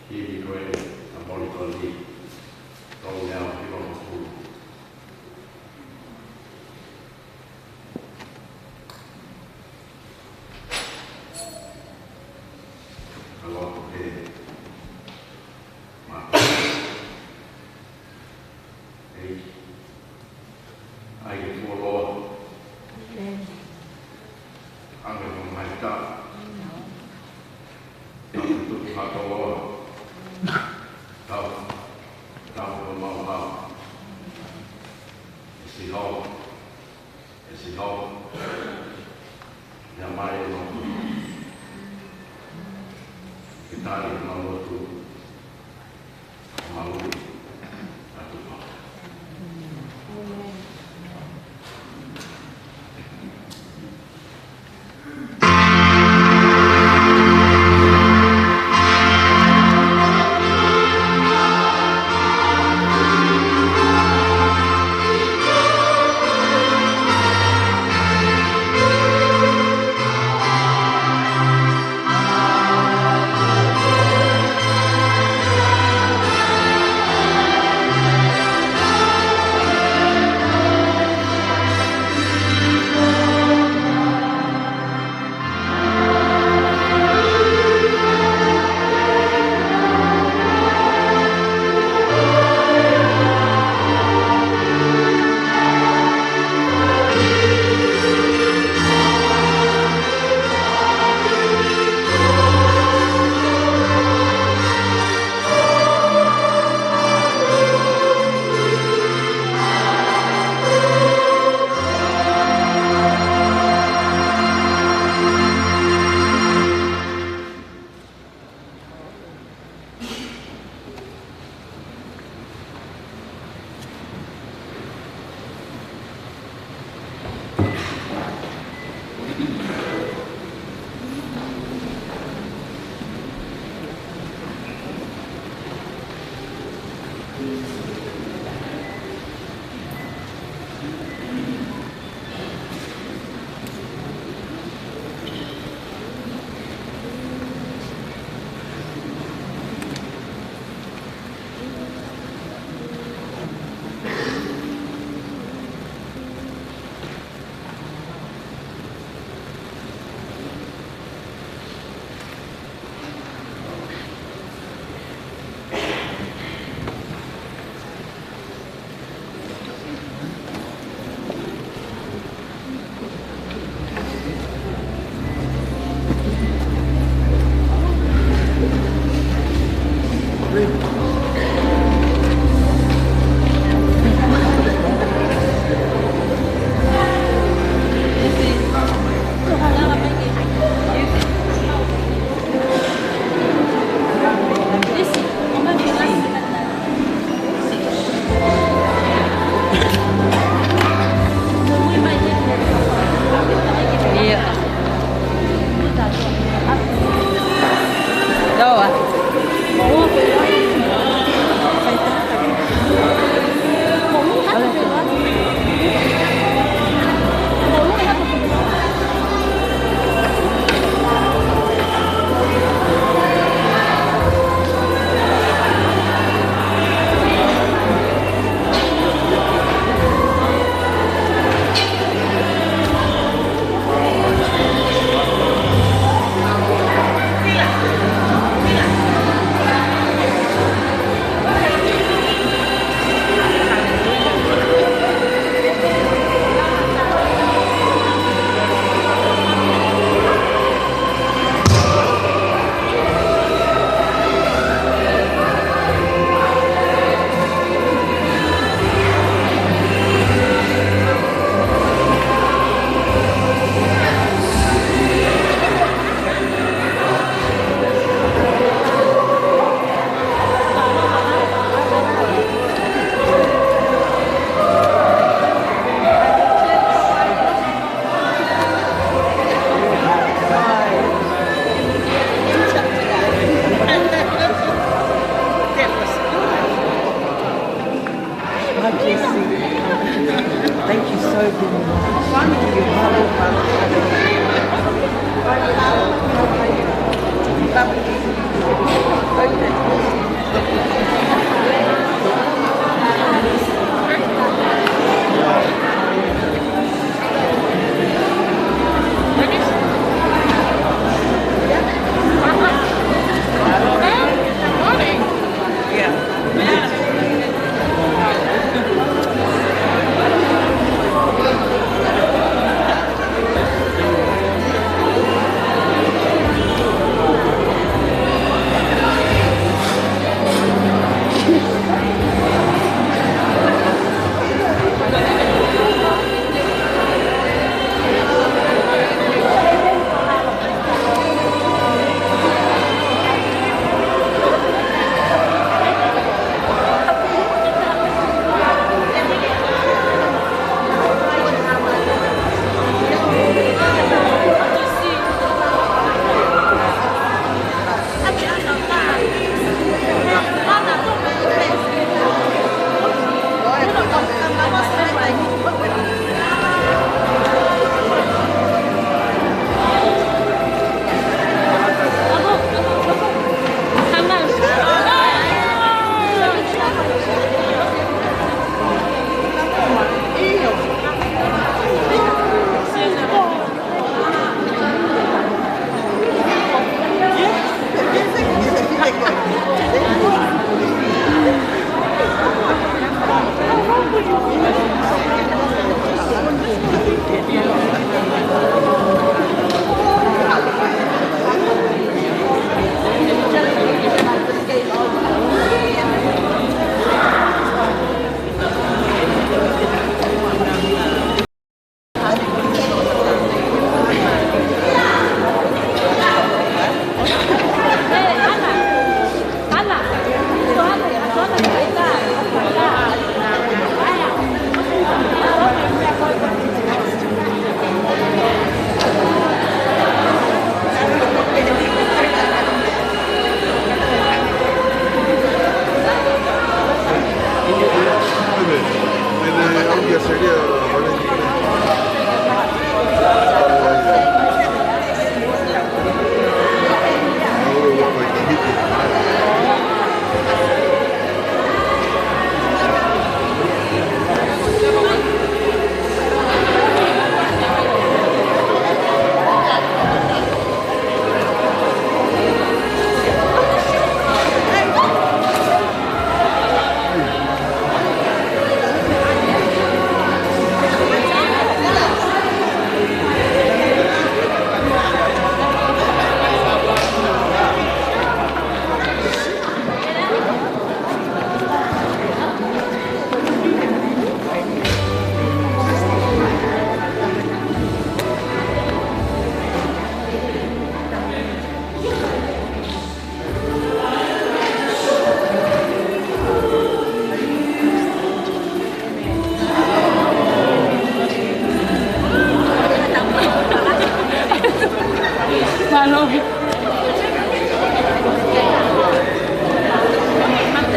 himi ko eni ʻa Molikoni, tolu mea hivangofulu. Aloha pē. Mā. Ei. ʻAi ke fuoloa. ʻĒmeni. ʻAme mo mai ta. Tau tuku ha koloa. Tau. Tau mo mau hau. ʻE Sihova. ʻE Sihova, ia mai e lotu. Ke tali ʻemau lotu. Mau ui. Atu pau.